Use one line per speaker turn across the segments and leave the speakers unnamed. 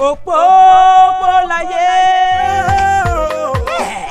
Òpópóláyé.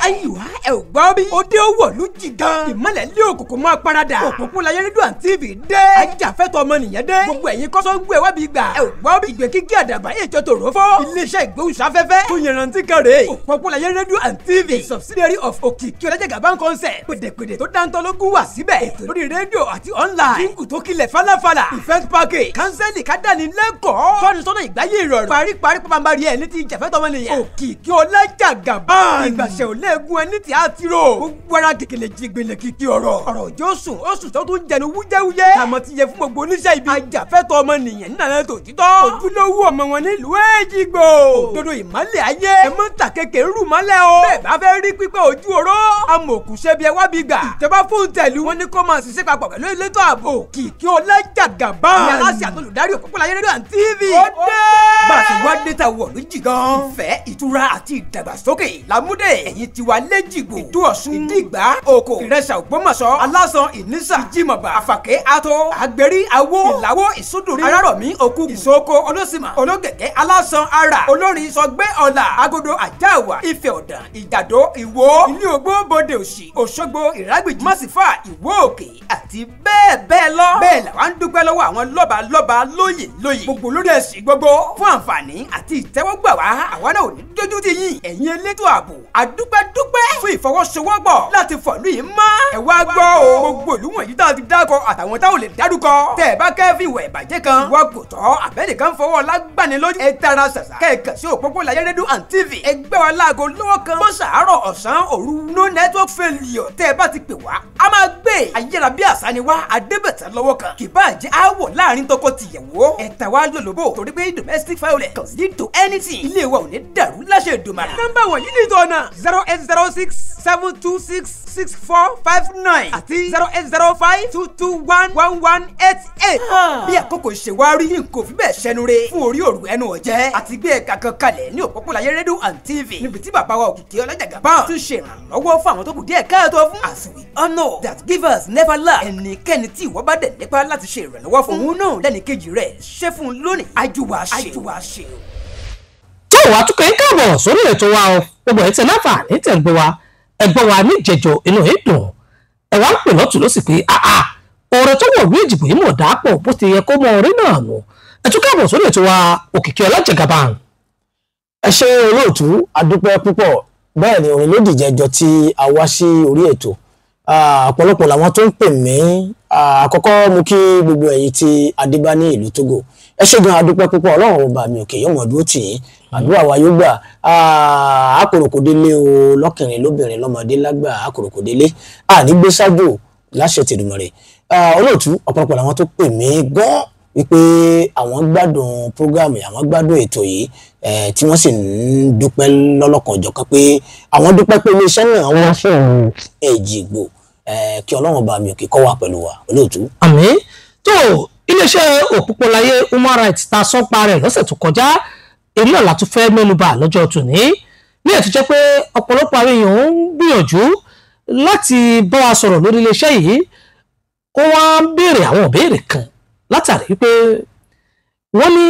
Ayiwa ẹ ò gbọ́ bí. Òde owó ló jì gan. Ìmọ̀lẹ̀ lé òkùnkùn máa parada. Òpópóláyé rédíò and TV dé. Ajàfẹ́tọ̀ ọmọnìyàn dé. Gbogbo ẹ̀yin kọ́sọ́ ń gbé wábi gbà. Ẹ ò gbọ́ bí. Ìgbé kíkí àdàbà ètò tòró fọ́. Iléeṣẹ́ ìgbóhùnsáfẹ́fẹ́ tó yanrantí kan rèé. Òpópóláyé rédíò and TV, a subsidiary of Òkìkí Ọlájàgàbá concept. Pèdèpèdè tó dáńtọ́ lógún wà síbẹ̀. Ètò lórí rédíò àti online. Jíǹkù tó kilẹ̀ falafala. Event package. Kánsẹ́lì kádàní-lẹ́kọ̀ọ́. Tọ́ni sọ́nà ìgbáyé ìrọ̀rùn. Paríparí pàpàǹbarì ẹ̀ ní ti ìjàfẹ́tọ̀ ọmọnìyàn. Òkìkí Ọlájàgàbá. Ìgbàṣẹ́ ò léegun ẹni tí a ti rò. Gbogbo ara kìkìlẹ̀ jìgbìnlẹ̀ kìkì ọ̀rọ̀. Ọ̀rọ̀ òjò sùn ó sùn tó tún jẹnu wújẹ́wújẹ́. Àmọ́ ti yẹ fún gbogbo oníṣẹ́ ibi. Ajàfẹ́tọ̀ ọmọnìyàn nílànà tòtítọ́. Ojúlówó ọmọ wọn nílùú Èjìgbò. Òdodo ìmọ́lẹ̀ ayé. Ẹ mọ́ ta kékeré rù mọ́lẹ̀ o. Bẹ́ẹ̀ bá fẹ́ rí pípẹ́ ojú oró. Amòkùnṣe bí ẹ wá bí gbà. Ìjọba fún tẹ̀lú. Wọ́n ní kó máa ṣiṣẹ́ papọ̀ pẹ̀lú elétò ààbò. Òkìkí Ọlájàgàbá. Ní aláṣẹ àtolùdarí Òpópóláyé rédíò and TV. Ó dé. Bá a ṣe wá dé ta wọ̀ lójì gan. Ìfẹ́, ìtura àti ìdàgbàsókè lámúdé. Ẹ̀yin tiwa lẹ́jìgbò. Ìdú Ọ̀ṣun, Ìdígbà, Òkò, Ìrẹsà, Ògbómọ̀ṣọ́, Alásan, Ìnísà, Ìjìmọ̀bà, Àfàkẹ́, Ato, Àgbèrí, Awó, Ìlàwó, Ìsúdùrí, Arárọ̀mí, Òkú, Ìsoko, Olósìmà, Ológẹ̀gẹ́, Alásan, Ara, Olórin, Sọgbẹ́, Ọ̀là, Agodo, Àjáàwà, Ifẹ̀ Ọ̀dàn, Ìjàdó, Ìwó, Ilé Ogbó, Bòdè Òsì, Òṣogbo, Ìrágbìjí, Mọ́sífà, Ìwó Òkè àti bẹ́ẹ̀ bẹ́ẹ̀ lọ. Bẹ́ẹ̀ làwa ń dúpẹ́ lọ́wọ́ àwọn lọ́ba lọ́ba lóyè lóyè. Gbogbo lórí ẹ̀sìn gbogbo fún àǹfààní àti ìtẹ́wọ́gbà wá. Àwa náà ò ní dójú tì yín. Ẹ̀yin elétò ààbò, àdúpẹ́dúpẹ́ fún ìfọwọ́sowọ́pọ̀ láti fọ̀lú yìí mọ́. Ẹ wá gbọ́ o, gbogbo ìlú wọ̀nyí tá a ti dákọ àtàwọn tá ò lè dárúkọ. Tẹ́ ẹ bá kẹ́fìn ìwà ìbàjẹ́ kan, ìwà kò tọ́, àbẹ́nìkan fọwọ́ lágbani lójú. Ẹ tara ṣàṣà kẹ́ẹ̀kan sí Òpópóláyé rédíò and TV. Ẹ gbé wa láago lọ́wọ́ kan. Bó ṣàárọ̀ ọ̀sán òru, no network failure. Tẹ́ ẹ bá ti pè wá, a máa gbé. Ayárabíàṣá ni wá, adébẹ̀tẹ̀ lọ́wọ́ kan. Kì bá jẹ́ aáwọ̀ láàrin tọkọ-tìyàwó. Ẹ ta wá lólobó torí pé domestic violence can lead to anything. Ilé wa ò ní dàrú láṣẹ Èdùmàrè. Nọ́mbà wọ̀nyí ní ìtọ́nà 08067266459 àti 08052211188. Bí àkókò ṣe wá rí, n kò fi bẹ́ẹ̀ ṣẹnu re fún orí òru ẹnu ọ̀jẹ́ àti gbé ẹ̀ka kan kalẹ̀ ní Òpópóláyé rédíò and TV níbi tí bàbá wa Òkìkí Ọlájàgàbá tún ṣe ìrànlọ́wọ́ fún àwọn tó kù díẹ̀ káàtó fún. As we all know that givers never lack. Ẹnikẹ́ni tí ìwọ bá dẹ̀ nípa láti ṣe ìrànlọ́wọ́ fún, òun náà lẹ́nìkejì rẹ̀ ṣe fún un lónìí. Ajuwa ṣe o.
Tó wàá tún kẹ́ ń káàbọ̀ sórí ètò wa o. Gbogbo ẹ̀ tẹ̀ láǹfààní tẹ̀ ń gbọ́ wa, ẹ̀gbọ́n wa níjẹ̀jọ inú ẹ̀ dùn, ẹ̀ wá ń pè lọ́tún ló sì pé àà ọ̀rọ̀ tó wọ̀ ní Èjìgbò yìí mọ̀ dápọ̀ bó ti yẹ kó mọ orí náà nù. Ẹ tún káàbọ̀ sórí ètò wa Òkìkí Ọlájàgàbá.
Ẹ ṣé olóòtú, adúpẹ́ púpọ̀. Bẹ́ẹ̀ ni òní ló dìjẹjọ tí a wá sí orí ètò. Ọ̀pọ̀lọpọ̀ làwọn tó ń pè mí. Àkọ́kọ́ mo kí gbogbo ẹ̀yin tí adébá ní ìlú Togo. Ẹ ṣé gan, adúpẹ́ púpọ̀. Ọlọ́run ọba mi òkè yóò mọ̀ dúró tì yín, àdúrà wa yóò gbà. Àkòròkòdélé o, lọ́kùnrin lóbìnrin lọ́mọdé lágbà, àkòròkòdélé àní gbé ṣáájú láṣẹ tèdùmọ̀rẹ́. Olóòtú, ọ̀pọ̀lọpọ̀ làwọn tó pè mí gan wípé àwọn gbádùn prógámù, àwọn gbádùn ètò yìí, tí wọ́n sì ń dúpẹ́ lọ́lọ́kan-ò-jọ̀kan pé àwọn dúpẹ́ pé iléeṣẹ́ náà wọ́n fún Èjìgbò. Kí Ọlọ́run ọba mi òkè kó wà pẹ̀lú wa, olóòtú.
Àmín. Tó iléeṣẹ́ Òpópóláyé human rights ta sọ́pa rẹ̀ lọ́sẹ̀ tó kọjá, èyí náà la tún fẹ́ mẹ́nubà lọ́jọ́ tòní. Ní ẹ̀ tó jẹ́ pé ọ̀pọ̀lọpọ̀ àwọn èèyàn ń gbìyànjú láti bá wa sọ̀rọ̀ lórí iléeṣẹ́ yìí, ó wá ń béèrè àwọn ìbéèrè kan látàrí pé wọ́n ní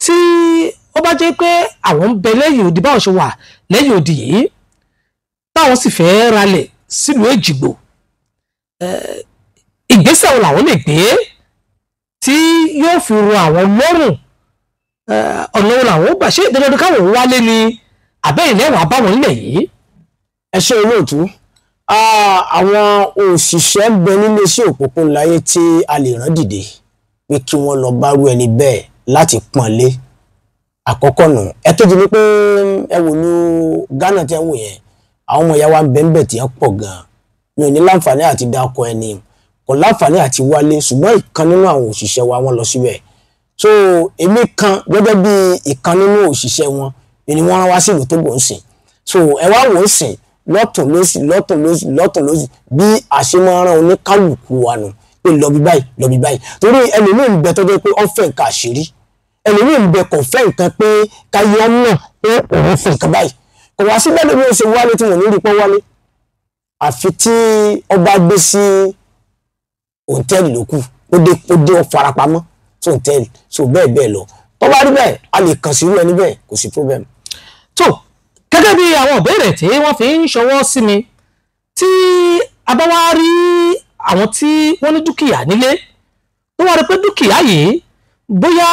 tí ó bá jẹ́ pé àwọn ń bẹ lẹ́yìn odi báwọn ṣe wà lẹ́yìn odi yìí, táwọn sì fẹ́ ralẹ̀ sílùú Èjìgbò, ìgbésẹ̀ wo làwọn lè gbé tí yóò fi ro àwọn lọ́rùn? Ọ̀nà wo làwọn ó gbà ṣé dandan káwọn wálé ni àbẹ́yìn lẹ́wàá báwọn nílẹ̀ yìí?
Ẹ ṣé olóòtú. Àwọn òṣìṣẹ́ ń bẹ nílé iṣẹ́ Òpópóláyé tí a lè rán dìde pé kí wọ́n lọ bárú ẹni bẹ́ẹ̀ láti pọ́n lé. Àkọ́kọ́ nù. Ẹ̀kejì ni pé ẹ wò ní Ghana tí ẹ ń wò yẹn, àwọn ọmọ ìyá wa ń bẹ ń bẹ̀ tí ẹ pọ̀ gan-an. Mi ò ní láǹfààní àti dákọ ẹni, kò láǹfààní àti wálé, ṣùgbọ́n ìkan nínú àwọn òṣìṣẹ́ wa wọ́n lọ síbẹ̀. So èmi kan gẹ́gẹ́ bí ìkan nínú òṣìṣẹ́ wọn ni wọ́n rán wá sí ìlú Tógò ń sìn. So ẹ wá wò ó sìn lọ́tùn lósì lọ́tùn lósì lọ́tùn lósì bí àṣemọ́ràn oníkálukú wa nù pé lọ bí báyìí lọ bí báyìí, torí ẹlòmíì ń bẹ tó jẹ́ pé ó fẹ́ nǹkan àṣírí, ẹlòmíì ń bẹ kò fẹ́ nǹkan pé káyé ọmọ pé òun fẹ́ nǹkan báyìí, kò wá sí bẹ́ẹ̀ lómi ó ṣe wálé tí wọ́n ní rí pé wálé, àfi tí ọba gbé sí hòtẹ́ẹ̀lì ló kù, ó dé ó farapamọ́ sí hòtẹ́ẹ̀lì, so bẹ́ẹ̀ bẹ́ẹ̀ lọ. Tó bá rí bẹ́ẹ̀, a lè kàn sí irú ẹni bẹ́ẹ̀, kò sí problem.
Tó gẹ́gẹ́ bí àwọn ìbéèrè tí wọ́n fi ń ṣọwọ́ sí mi, tí a bá wá rí àwọn tí wọ́n ní dúkìá nílé tó wá rí pé dúkìá yìí bóyá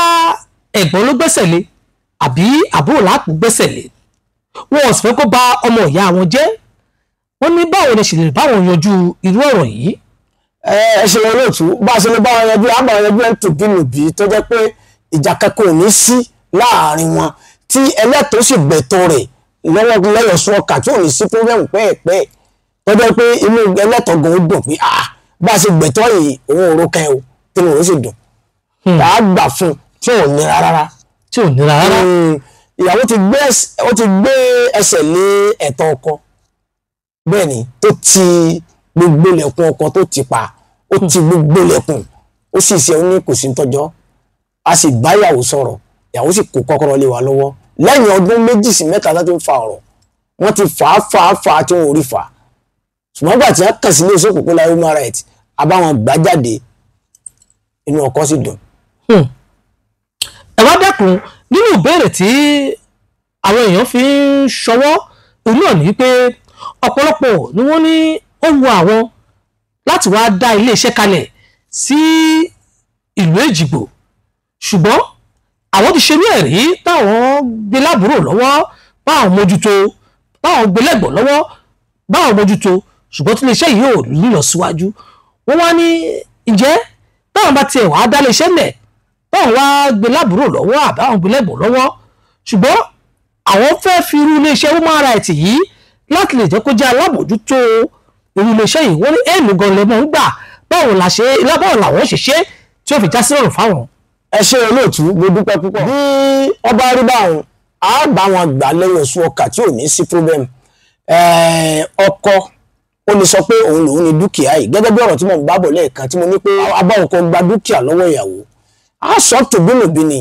ẹ̀gbọ́n ló gbẹ́sẹ̀ lé àbí àbúrò láàpù gbẹ́sẹ̀ lé, wọn ò sì fẹ́ kó ba ọmọ ìyá wọn jẹ́, wọ́n ní báwo ni ṣèlérí báwọn yanjú irú ọ̀rọ̀ yìí?
Ẹ ṣe wọn lóòtú, bá a ṣe lè bá wọn yanjú, àbá wọn yanjú ẹ̀ ń tòbí nùbí tó jẹ́ pé ìjà kankan ò ní sí láàrin wọn, tí ẹlẹ́tọ̀ọ́ sì gbẹ̀tọ̀ rẹ̀ lọ́wọ́ lẹ́yọ̀ sún ọkà tí ò ní sí pírọ́blẹ́mù pẹ́ẹ̀pẹ́, tó jẹ́ pé inú ẹlẹ́tọ̀ọ́ gan ó dùn pé ah, bá a ṣe gbẹ̀tọ̀ yìí òun ò rókẹ́ o, tí mo ò sì dùn. Wà á gbà fún tí ò nira rárá.
Tí ò nira rárá.
Ìyàwó ti gbé ẹsẹ̀ lé ẹ̀tọ́ ọkọ, bẹ́ẹ̀ ni, tó ti gbogbo lẹ̀kùn ọkọ tó ti pa, ó ti gbogbo lẹ̀kùn, ó sì ṣe ó ní kò sí tọ́jọ́. A sì bá ìyàwó sọ̀rọ̀, ìyàwó sì kó kọ́kọ́rọ́ lé wa lọ́wọ́. Lẹ́yìn ọdún 2 sí 3 láti ń fa ọ̀rọ̀, wọ́n ti fà á fà á fà á tí wọ́n ò rí fà á. Ṣùgbọ́n gbà tí wọ́n kàn sí iléeṣẹ́ Òpópóláyé human rights, a bá wọn gbà jáde, inú ọkọ sì dùn.
Ẹ wá dẹ́kun nínú ìbéèrè tí àwọn èèyàn fi ń ṣọwọ́ òun náà ní pé ọ̀pọ̀lọpọ̀ ni wọ́n ní ó wu àwọn láti wá dá iléeṣẹ́ kalẹ̀ sí ìlú Èjìgbò, ṣùgbọ́n àwọn ti ṣerú ẹ̀ rí táwọn gbé lábúrò lọ́wọ́ báwọn mójútó, báwọn gbé lẹ́gbọ̀n lọ́wọ́ báwọn mójútó, ṣùgbọ́n tí iléeṣẹ́ yìí ò nílọ síwájú. Wọ́n wá ní ǹjẹ́ táwọn bá tiẹ̀ wá dá iléeṣẹ́ lẹ̀, báwọn wá gbé lábúrò lọ́wọ́ àbáwọn gbé lẹ́gbọ̀n lọ́wọ́, ṣùgbọ́n àwọn fẹ́ fi irú iléeṣẹ́ human rights yìí láti lè jẹ́ kó jẹ́ alábòójútó irú iléeṣẹ́ yìí, wọ́n ní èèlú gan lẹ́mọ̀ ń gbà, báwo làwọn ṣe ṣe tí ó fi já sí ọ̀rùn fáwọn.
Ẹ ṣe olóòtú, mo dúpẹ́ púpọ̀. Bí ọba rí báwọn, á bá wọn gbà lẹ́yìn oṣù ọkà tí ò ní sí problem. Ọkọ ó lè sọ pé òun lòun ní dúkìá yìí, gẹ́gẹ́ bí ọ̀rọ̀ tí mo ń bá bọ̀ lẹ́ẹ̀kan tí mo ní pé abá ọkọ gba dúkìá lọ́wọ́ ìyàwó. Á sọ tòbínòbí ni,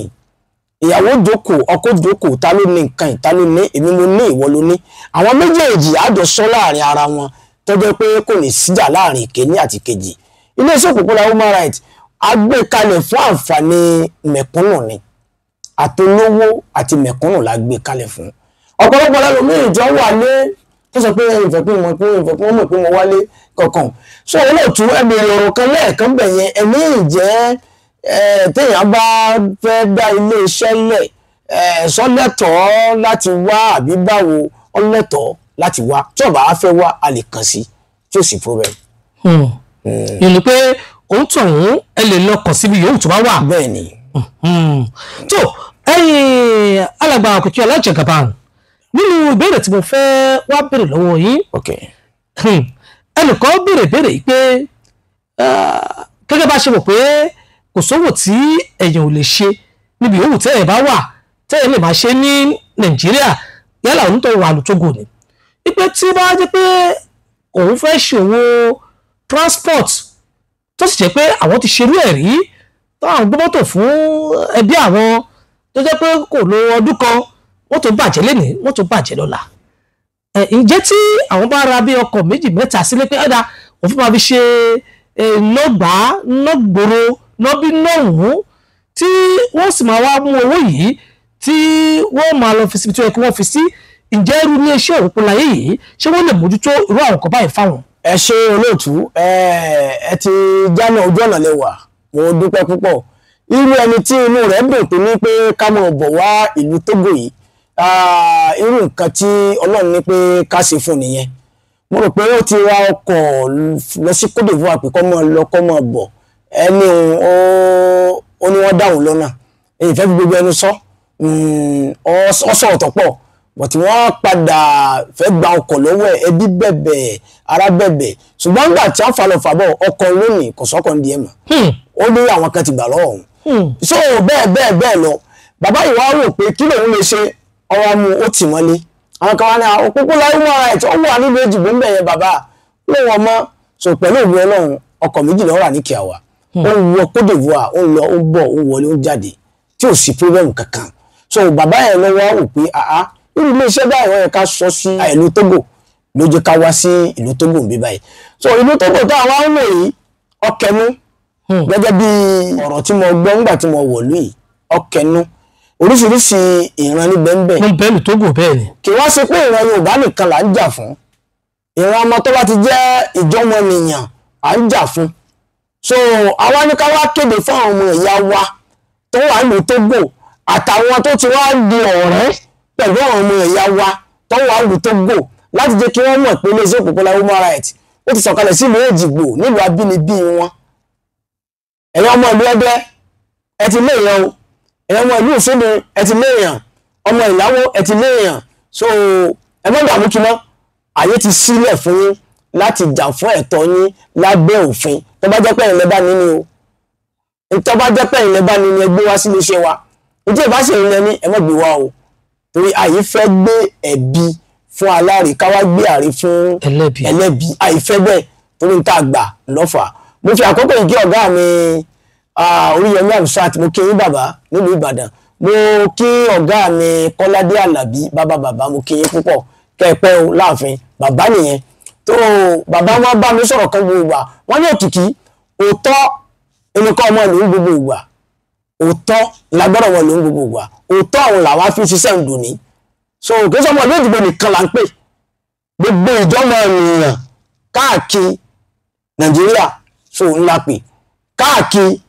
ìyàwó jókòó, ọkọ jókòó, ta ló ní nǹkan, ta ló ní, èmi mo ní, ìwọ ló ní. Àwọn méjèèjì á jọ sọ láàrin ara wọn tó jẹ́ pé kò ní síjà láàrin ìkíní àti kejì. Iléeṣẹ́ Òpópóláyé human rights a gbé kalẹ̀ fún àǹfààní mẹ̀kúnnù ni, àtolówó àti mẹ̀kúnnù la gbé kalẹ̀ fún. Ọ̀pọ̀lọpọ̀ lẹ́lòmíì jọ wà lé tó sọ pé ìfẹ́ pé mo pé ìfẹ́ pé wọ́n mọ̀ pé mo wálé kankan. So olóòtú, ẹ béèrè ọ̀rọ̀ kan lẹ́ẹ̀kan bẹ̀ yẹn, ẹ̀mí ìjẹ́ téèyàn bá fẹ́ dá iléeṣẹ́ lẹ̀, sọ́lẹ̀tọ̀ọ́ láti wá àbí báwo? Ọlẹ́tọ̀ọ́ láti wá, tí ó bá fẹ́ wá a lè kàn sí tí ó sì problem.
Ìlú pé òun tọ̀hún ẹ lè lọ kàn síbi yòówù tó bá wà.
Bẹ́ẹ̀ ni.
Tó ẹ̀yin alàgbà Òkìkí Ọlá Jagaban, nínú ìbéèrè tí mo fẹ́ wá béèrè lọ́wọ́ yín, ẹnìkan béèrè béèrè pé gẹ́gẹ́ bá ṣe mọ̀ pé kò sówó tí ẹ̀yin ò lè ṣe níbi yòówù tẹ́ ẹ̀ bá wà tẹ́ ẹ̀ lè máa ṣe ní Nàìjíríà, yálà òun tó wà lótógò ni, wípé tí ó bá jẹ́ pé òun fẹ́ ṣòwò transport tó sì jẹ́ pé àwọn ti ṣerú ẹ̀ rí táwọn gbé mọ́tò fún ẹbí àwọn tó jẹ́ pé kò lo ọdún kan, mọ́tò bàjẹ́ lénìí, mọ́tò bàjẹ́ lọ́la. Ǹjẹ́ tí àwọn bá ra bí ọkọ̀ 2 mẹ́ta sílé pé ọ̀dà òun fún máa fi ṣe nọ́gbà nọ́gbòrò nọ́bí nọ́hùn, tí wọ́n sì máa wá mú owó yìí tí wọ́n máa lọ fi síbi tó yẹ kí wọ́n fi sí, ǹjẹ́ irú iléeṣẹ́ Òpópóláyé yìí ṣé wọ́n lè mójútó irú àwọn nǹkan báyìí fáwọn?
Ẹ ṣe olóòtú, ẹ ti jáná ojú ọ̀nà lẹ́wà, mo dúpẹ́ púpọ̀. Irú ẹni tí inú rẹ̀ dùn tó ní pé ká máa bọ̀ wá ìlú Tógò yìí, irú nǹkan tí Ọlọ́run ní pé ká ṣe fún nìyẹn. Mo rò pé ó ti ra ọkọ̀ lọ sí Côte d'Ivoire pé kó máa lọ kó máa bọ̀, ẹni ó ní wọ́n dáhùn lọ́nà, èyí fẹ́ fi gbogbo ẹnu sọ, ọ sọ̀rọ̀ tó pọ̀, bọ̀tí wọ́n padà fẹ́ gba ọkọ̀ lọ́wọ́ ẹ̀, ẹbí bẹ̀bẹ̀, ará bẹ̀bẹ̀, ṣùgbọ́n nígbà tí wọ́n falọ̀ fàbọ̀ ọkọ̀ lónìí kò sọ́kọ̀ ní díẹ̀ mọ́, ó ní àwọn kan ti gbà lọ́wọ́ òun. So bẹ́ẹ̀ bẹ́ẹ̀ bẹ́ẹ̀ lọ, bàbá yìí wá rò pé kí lòun lè ṣe, ọwọ́ mu ó tì mọ́lé. Àwọn kan wá ní Òpópóláyé human rights ó wà nílùú Èjìgbò ń bẹ̀ yẹn, bàbá lóun ọmọ so pẹ̀lú òbí Ọlọ́run ọkọ̀ 2 ló rà ní Kíáwá, ó wọ Côte d'Ivoire, ó lọ, ó bọ̀, ó wọlé, ó jáde tí ò sí problem kankan. So bàbá yẹn lọ́wọ́ wò pé àá irú iléeṣẹ́ báyìí wọ́n yẹ ká sọ sí ìlú Tógò, ló jẹ́ ká wá sí ìlú Tógò níbí báyìí. So ìlú Tógò tá a wá ń wò yìí ọkẹnu, gẹ́gẹ́ bí ọ̀rọ̀ tí mo gbọ́ nígbà tí mo wọ̀lú yìí, ọkẹnu. Oríṣiríṣi ìran níbẹ̀ ń bẹ̀.
Wọ́n bẹ́ẹ̀ lù Tógò bẹ́ẹ̀ ni.
Kì wá ṣe pé ìran Yorùbá nìkan là ń jà fún, ìran ọmọ tó bá ti jẹ́ ìjọmọnìyàn à ń jà fún. So àwa ní ká wá kéde fún àwọn ọmọ ìyá wa tó wà ní Tógò àtàwọn tó ti wá di ọ̀rẹ́ pẹ̀lú àwọn ọmọ ìyá wa tó wà ní Tógò láti jẹ́ kí wọ́n mọ̀ pé iléeṣẹ́ Òpópóláyé Human Rights ó ti sọ̀kalẹ̀ sílùú Èjìgbò nílùú abínibí wọn. Ẹ̀yin ọmọ ìlú Ẹdẹ ẹ ti léèyàn o, ẹ̀yin ọmọ ìlú Òṣogbo ẹ ti léèyàn, ọmọ Ìláwó ẹ ti léèyàn. So ẹ má dààmú kí mọ́, àyè ti sílẹ̀ fún yín láti jà fún ẹ̀tọ́ yín lábẹ́ òfin. Tó bá jẹ́ pé ẹ̀yin lẹ bá ní ni o, tó bá jẹ́ pé ẹ̀yin lẹ bá ní ni ẹ gbé wá sílé iṣẹ́ wa, ìdí ìbá ṣe ìrìn ẹni ẹ má gbé wá o, torí àyè fẹ́ gbé ẹ̀bi fún aláre ká wá gbé àrí fún ẹlẹ́bi, àìfẹ́ bẹ́ẹ̀ torí n ta gbà lọ́fà. Mo fi àkókò yìí kí ọ̀gá mi Oríyọmí Hamzat, mo kí yín bàbá nílùú Ìbàdàn, mo kí ọ̀gá mi Kọ́ládé Àlàbí bàbá bàbá, mo kí yín púpọ̀ kẹ́ẹ̀pẹ́ o láàfin bàbá nìyẹn. Tó bàbá wọn bá mi sọ̀rọ̀ kan gbogbo ìgbà, wọ́n ní òkìkí òótọ́ ẹnìkan ọmọ ìlú gbogbo ìgbà, òótọ́ lágbọ́dọ̀ wọn ló ń gbogbo ìgbà, òótọ́ àwọn làwa fi ṣiṣẹ́ ń dùn ní. So kì í sọmọ ìlú Èjìgbò nìkan là ń pè, gbogbo ìjọmọ ènìyàn káàkiri Nàìjíríà so ńlá pè, káàkiri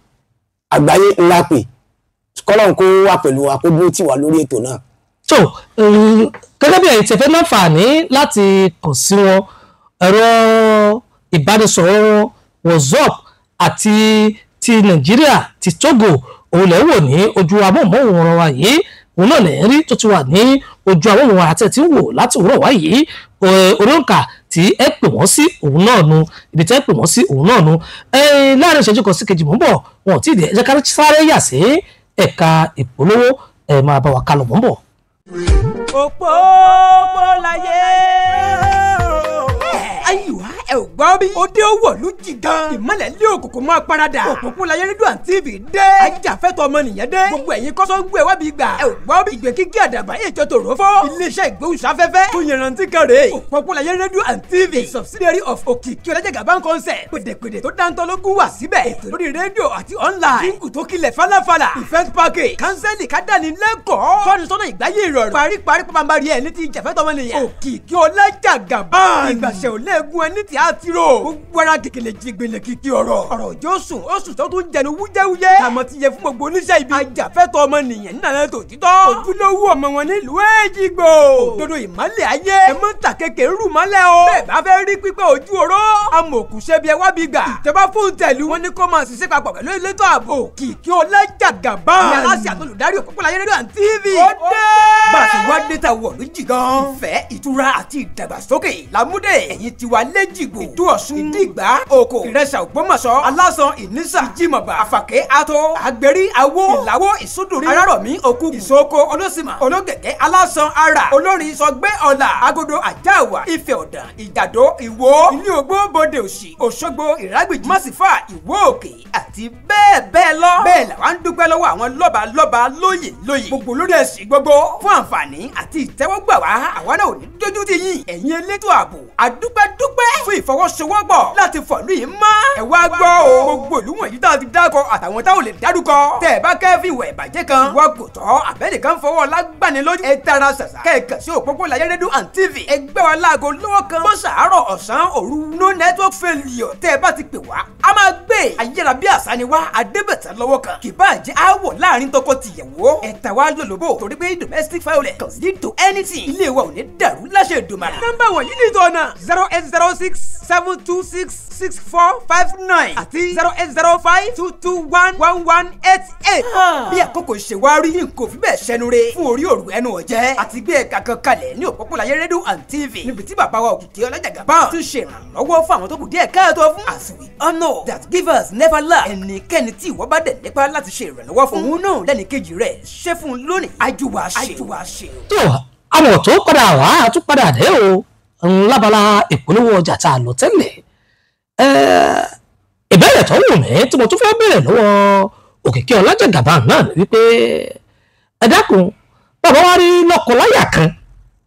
àgbáyé ńlá pè, kọ́lọ́n kó wà pẹ̀lú wa kó dúró tì wá lórí ètò náà.
So gẹ́gẹ́ bí ẹ̀yin tí ẹ fẹ́ láǹfààní láti kàn sí wọn, ẹ̀rọ ìbánisọ̀rọ̀ wọn WhatsApp àti ti Nàìjíríà ti Togo òun lẹ́ wò ní ojú amóhùnmáwòrán wa yìí, òun náà lẹ́ rí tó ti wà ní ojú amóhùnmáwòrán àti ẹ̀ tí ń wò láti òwúrọ̀ wá yìí. Orí òǹkà tí ẹ pè wọ́n sí òun náà nu, ibi tí ẹ pè wọ́n sí òun náà nu. Láàrin ìṣẹ́jú kan sí kejì mò ń bọ̀, wọn ò tí ì dé, ẹ jẹ́ ká sáré yà sí ẹ̀ka ìpolówó, ẹ máa bá wa kálọ, mò ń bọ̀.
Òpópóláyé. Ayiwa ẹ ò gbọ́ bí. Òde ó wọ̀lú jìgàn. Ìmọ̀lẹ̀ lé òkùnkùn máa paradà. Òpópóláyé rédíò and TV dé. Ajàfẹ́tọ̀ ọmọnìyàn dé. Gbogbo ẹ̀yin kọ́sọ́ngbó ẹ̀ wá bí gbà. Ẹ ò gbọ́ bí. Ìgbé kíkí àdàbà ètò tòrófó. Iléeṣẹ́ ìgbóhùnsáfẹ́fẹ́ tó yanrantí kan rèé. Òpópóláyé rédíò and TV subsidiary of Òkìkí Ọlájàgàbá concept. Pèdèpèdè tó dáńtọ́ lógún wà síbẹ̀. Ètò lórí rédíò àti online. Jíǹgù tó kilẹ̀ falafala. Event package. Kánsẹ́lì kádàní lẹ́kọ̀ọ́. Tọ́ni sọ́nà ìgbáyé ìrọ̀rùn. Paríparí pàpàǹbarì ẹ̀ ní ti ìjàfẹ́tọ̀ ọmọnìyàn. Òkìkí Ọlájàgàbá. Ìgbàṣẹ́ ò léegun ẹni tí a ti rò. Gbogbo ara kìkìlẹ̀ jìgbìnlẹ̀ kìkì ọ̀rọ̀. Ọ̀rọ̀ òjò sùn ó sùn tó tún jẹnu wújẹ́wújẹ́. Tàmọ̀ ti yẹ fún gbogbo oníṣẹ́ ibi. Ajàfẹ́tọ̀ ọmọnìyàn nílànà tòtítọ́. Ojúlówó ọmọ wọn nílùú Èjìgbò. Òdodo ìmọ́lẹ̀ ayé. Ẹ mọ́ ta kékeré rù mọ́lẹ̀ o. Bẹ́ẹ̀ bá fẹ́ rí pípẹ́ ojú oró. Amòòkùnṣe bí ẹ wá bí gbà. Ìjọba fún tẹ̀lú. Wọ́n ní kó máa ṣiṣẹ́ papọ̀ pẹ̀lú elétò ààbò. Òkìkí Ọlájàgàbá. Ní aláṣẹ àtolùdarí Òpópóláyé rédíò and TV. Ó dé. Bá a ṣe wá dé ta wọ̀ lójì gan. Ìfẹ́, ìtura àti ìdàgbàsókè lámúdé. Ẹ̀yin tiwa lẹ́jìgbò. Ìdú Ọ̀ṣun, Ìdígbà, Òkò, Ìrẹsà, Ògbómọ̀ṣọ́, Alásan, Ìnísà, Ìjìmọ̀bà, Àfàkẹ́, Ato, Àgbèrí, Awó, Ìlàwó, Ìsúdùrí, Arárọ̀mí, Òkú, Ìsoko, Olósìmà, Ológẹ̀gẹ̀, Alásan, Ara, Olórin, Sọgbẹ́, Ọ̀là, Agodo, Àjáàwá, Ifẹ̀ Ọ̀dàn, Ìjàdó, Ìwó, Ilé Ogbó, Bòdè Òsì, Òṣogbo, Ìrágbìjí, Mọ́sífà, Ìwó Òkè àti bẹ́ẹ̀ bẹ́ẹ̀ lọ. Bẹ́ẹ̀ làwa ń dúpẹ́ lọ́wọ́ àwọn lọ́ba lọ́ba lóyè lóyè gbogbo lórí ẹ̀sìn gbogbo fún àǹfààní àti ìtẹ́wọ́gbà wá. Àwa náà ò ní dójú tì yín. Ẹ̀yin elétò ààbò, àdúpẹ́dúpẹ́ fún ìfọwọ́sowọ́pọ̀ láti fọ̀lú yìí mọ́. Ẹ wá gbọ́ o, gbogbo ìlú wọ̀nyí tá a ti dákọ àtàwọn táwọn lè dárúkọ. Tẹ́ ẹ bá kẹ́fì ìwà ìbàjẹ́ kan, ìwà kò tọ́, àbẹ́nìkan fọwọ́ lágbani lójú. Ẹ tara ṣàṣà kẹ́ẹ̀kan sí Òpópóláyé rédíò and TV. Ẹ gbẹ́ wa láago lọ́wọ́ kan. Bó ṣàárọ̀ ọ̀sán òru, no network failure. Tẹ́ ẹ bá ti pè wá, a máa gbé. Ayára bí àṣà ni wá, adébẹ̀tẹ̀ lọ́wọ́ kan. Kì bá jẹ́ aáwọ̀ láàrin tọkọ-tìyàwó. Ẹ ta wá lólobó torí pé domestic violence can lead to anything. Ilé wa ò ní dàrú láṣẹ Èdùmàrè. Nọ́mbà wọ̀nyí ní ìtọ́nà 08067266459 àti 08052211188. Bí àkókò ṣe wá rí, n kò fi bẹ́ẹ̀ ṣẹnu re fún orí òru ẹnu ọ̀jẹ́ àti gbé ẹ̀ka kan kalẹ̀ ní Òpópóláyé rédíò and TV níbi tí bàbá wa Òkìkí Ọlájàgàbá tún ṣe ìrànlọ́wọ́ fún àwọn tó kù díẹ̀ káàtó fún. As we all know that givers never lack, ẹnikẹ́ni tí ìwọ bá dẹ̀ nípa láti ṣe ìrànlọ́wọ́ fún, òun náà lẹ́nìkejì rẹ̀ ṣe fún un lónìí. Ajúwa ṣe o.
Tó àwọn tó padà wá a tún padà dé o lábala ìpolówó ọjà tá a lọ tẹ́lẹ̀. Ìbéèrè tó wù mí tí mo tún fẹ́ béèrè lọ́wọ́ Òkìkí Ọlájàgàbá náà ni wípé ẹ dákun, bàbá wa rí lọ́kọláya kan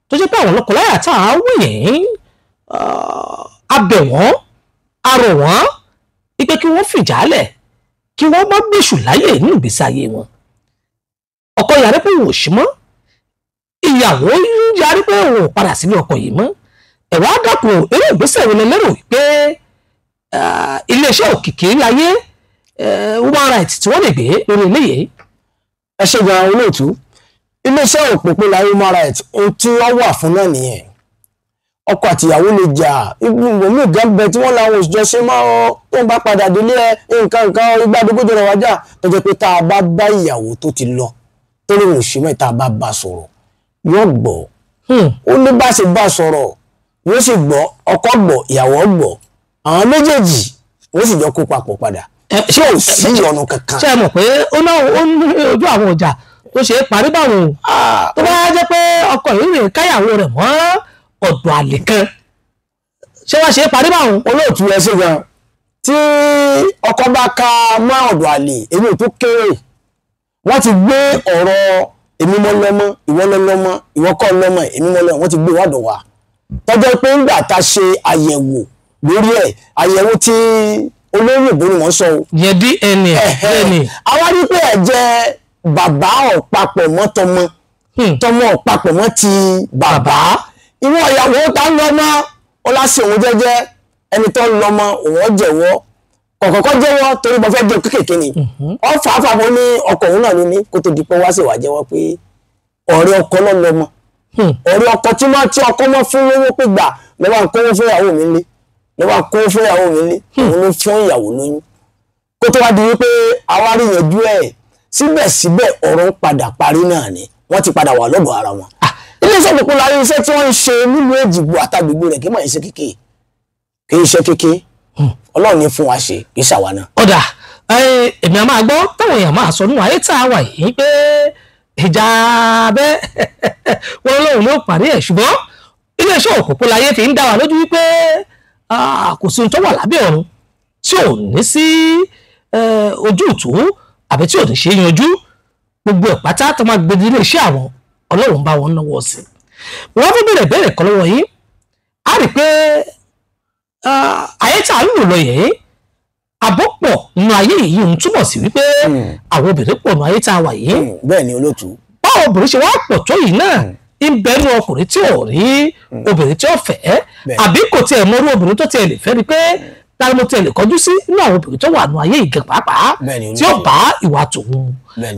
tó jẹ́ pé àwọn lọ́kọláya tá a wí yẹn, a bẹ̀ wọ́n, a rọ̀ wọ́n wípé kí wọ́n fìjà lẹ̀, kí wọ́n má gbèsù láyè nínú ìgbésí ayé wọn. Ọkọ yarí pé òun ò sí mọ́, ìyàwó yarí pé òun ò padà sílé ọkọ yìí mọ́. Ẹ̀wá dàpọ̀ eré ìgbésẹ̀ wo lẹ lérò pé iléeṣẹ́ Òkìkí Láyé human rights tí wọ́n lè gbé lórí eléyìí?
Ẹ ṣe gan olóòtú. Iléeṣẹ́ Òpópóláyé human rights, ohun tí wọ́n wà fún náà nìyẹn. Ọkọ àtìyàwó lè jà, ibùdó gan bẹ tí wọ́n làwọn òṣìṣẹ́ ṣe máa ọ tó ń bá padà délé ẹ nǹkan nǹkan igbádogójì rẹ̀ wájà, tó jẹ́ pé tá a bá bá ìyàwó tó ti lọ tó lóun òṣì mọ́, tá a bá bá sọ̀rọ̀ yóò gbọ́. Ó ní bá ṣe bá sọ̀rọ̀ yóò sì gbọ́, ọkọ gbọ́, ìyàwó gbọ́, àwọn méjèèjì wọ́n sì jọ kó papọ̀ padà. Ṣé ò sí ìyọnu kankan?
Ṣé ẹ mọ̀ pé ó náà ó ní ojú àwọn ọjà tó ṣe é parí báwọn o, tó bá jẹ́ pé ọkọ yìí rè káyàwó rẹ̀ mọ́ ọ̀dọ̀ àlè kan, ṣé wàá ṣe é parí báwọn?
Olóòtú, ẹ ṣe gan. Tí ọkọ bá ka mọ́ ọ̀dọ̀ àlè, èmi ò tó kéré. Wọ́n ti gbé ọ̀rọ̀ èmi mọ́ lọ́mọ, ìwọ lọ́ lọ́mọ, ìwọ kọ́ lọ́mọ, èmi mọ́ lọ́mọ, wọ́n ti gbé wádọ̀ wá, tọ́jọ́ pé ńgbà tá a ṣe àyẹ̀wò lórí ẹ̀, àyẹ̀wò tí olóyìnbó ni wọ́n sọ o.
Yẹn DNA bẹ́ẹ̀ ni.
Àwa rí pé ẹ̀jẹ̀ bàbá ọ̀pápọ̀ mọ́ tọmọ, tọmọ ọ̀pápọ̀ mọ́ ti bàbá. Ìwọ ìyàwó tá ń lọ́mọ, ó láṣẹ òun jẹ́jẹ́, ẹni tó ń lọ́mọ òun ó jẹ̀wọ́, kọ̀kọ̀kọ́ jẹ́wọ́ torí mo fẹ́ jẹ́ kékèké ni. Ọ fà á fà mọ́ ní ọkọ òun náà ló ní, kó tó di pé wá sì wá jẹ́wọ́ pé ọ̀rẹ́ ọkọ náà lọ́mọ, ọ̀rẹ́ ọkọ tí wọ́n tí ọkọ mọ́ fún lówó pé gbà lọ́wọ́ à ń kówó fún ìyàwó mi lé, lọ́wọ́ à ń kówó fún ìyàwó mi lé, òun ló fún ìyàwó lóyún. Kó tó wá di wípé àwa rí yanjú ẹ̀, síbẹ̀síbẹ̀ ọ̀rọ̀ ń padà parí náà ni, wọ́n ti padà wà lọ́dọ̀ ara wọn. Iléeṣẹ́ Òpópóláyé, iṣẹ́ tí wọ́n ń ṣe nílùú Èjìgbò àtàgbègbè rẹ̀ kì í mọ̀ iṣẹ́ kékeré, kì í ṣe kékeré. Ọlọ́run ní fún wa ṣe, kì í ṣàwa náà.
Ọ̀dà, èmi a máa gbọ́ táwọn èèyàn máa sọ nínú ayé tá a wà yìí pé ìjà abẹ́ wọn lóun ló parí ẹ̀, ṣùgbọ́n iléeṣẹ́ Òpópóláyé fi ń dá wa lójú wípé kò sí ohun tó wà lábẹ́ ọ̀run tí ò ní sí ojútùú àbí tí ò ní ṣe é yanjú. Gbogbo ẹ̀ pátá tó máa gbé iléeṣẹ́ àwọn, Ọlọ́run bá wọn náwó sí i. Wọ́n fún bèrè bèrè kan lọ́wọ́ yín. Á rí i pé ayé tá a ń lò lọ yìí, àbọ̀ pọ̀ nínú ayé yìí, ń túmọ̀ sí wípé àwọn obìnrin pọ̀ nínú ayé tá a wà yìí.
Bẹ́ẹ̀ ni, olóòtú.
Báwo obìnrin ṣe wá pọ̀ tó yìí náà, ń bẹnu ọkùnrin tí ò rí obìnrin tí ó fẹ́, àbí kò tiẹ̀ mọ irú obìnrin tó tiẹ̀ lè fẹ́, ni pé ta ni mo tiẹ̀ lè kọjú sí nínú àwọn obìnrin tó wà nínú ayé yìí gan pàápàá tí ó bá ìwà tòun.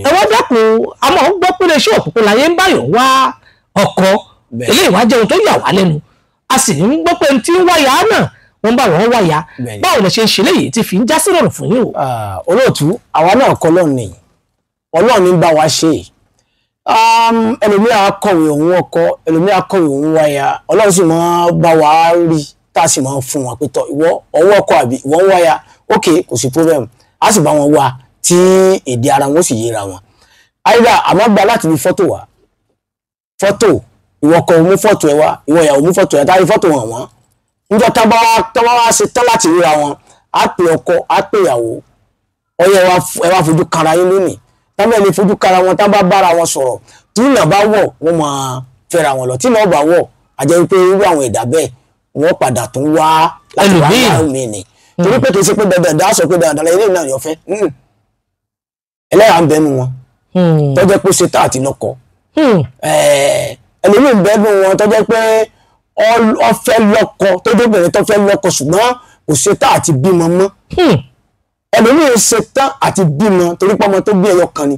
Ẹ wá dákun, a máa ń gbọ́ pé iléeṣẹ́ Òpópóláyé ń báyọ̀ wá ọkọ, eléyìí wá jẹun tó yà wá lẹ́nu. A sì ń gbọ́ pé tí ń wáyà náà, wọ́n bá wọn wáyà. Báwo lẹ ṣe ń ṣe léyìí tí fi ń já sí rọrùn fún yín o?
Olóòtú, àwa náà kọ́ lọ́ọ̀ ni, Ọlọ́run ní bá wa ṣe. Ẹlòmíà kọ̀wé òun ọkọ, ẹlòmíà kọ̀wé òun wáyà, Ọlọ́run sì máa bá wa rí tá a sì máa fún wọn pé tọ ìwọ ọwọ́ ọkọ àbí ìwọ ń wáyà, ok, kò sí problem, a sì bá wọn wá tí èdè ara wọn sì yéra wọn. Àyíká àmọ́ gba láti fi fọ́tò wá, fọ́tò ìwọ kọ mú fọ́tò ẹ wá, ìwọ ìyàwó mú fọ́tò ẹ, táyé fọ́tò hàn wọ́n. Níjọ́ tá bá wá ṣe tán láti ríra wọn, á pè ọkọ, á pè ìyàwó, ọyẹ ẹ wá fojú kara yín lónìí. Tábà lè fojú kara wọn, tá bá bára wọn sọ̀rọ̀, tí ìnà bá wọ̀, wọ́n máa fẹ́ra wọn lọ. Tí ìnà bá wọ̀, àjẹ́ wípé irú àwọn ẹ̀dá bẹ́ẹ̀ wọ́n padà tún wá láti wá wá mi ni, torí pé kì í ṣe pé dandan dá sọ pé dandan ilé náà yọ fẹ́. Ẹlẹ́yà ń bẹnu wọn tọ́jẹ́ pé ṣe tá àti lọ́kọ, ẹlòmíì ń bẹnu wọn tọ́jẹ́ pé ó fẹ́ lọ́kọ, tó dóbìnrin tó fẹ́ lọ́kọ, ṣùgbọ́n kò ṣe tá àti bímọ mọ́. Ẹlòmíì ṣe tán àti bímọ torí pé ọmọ tó bí ẹyọ kan ni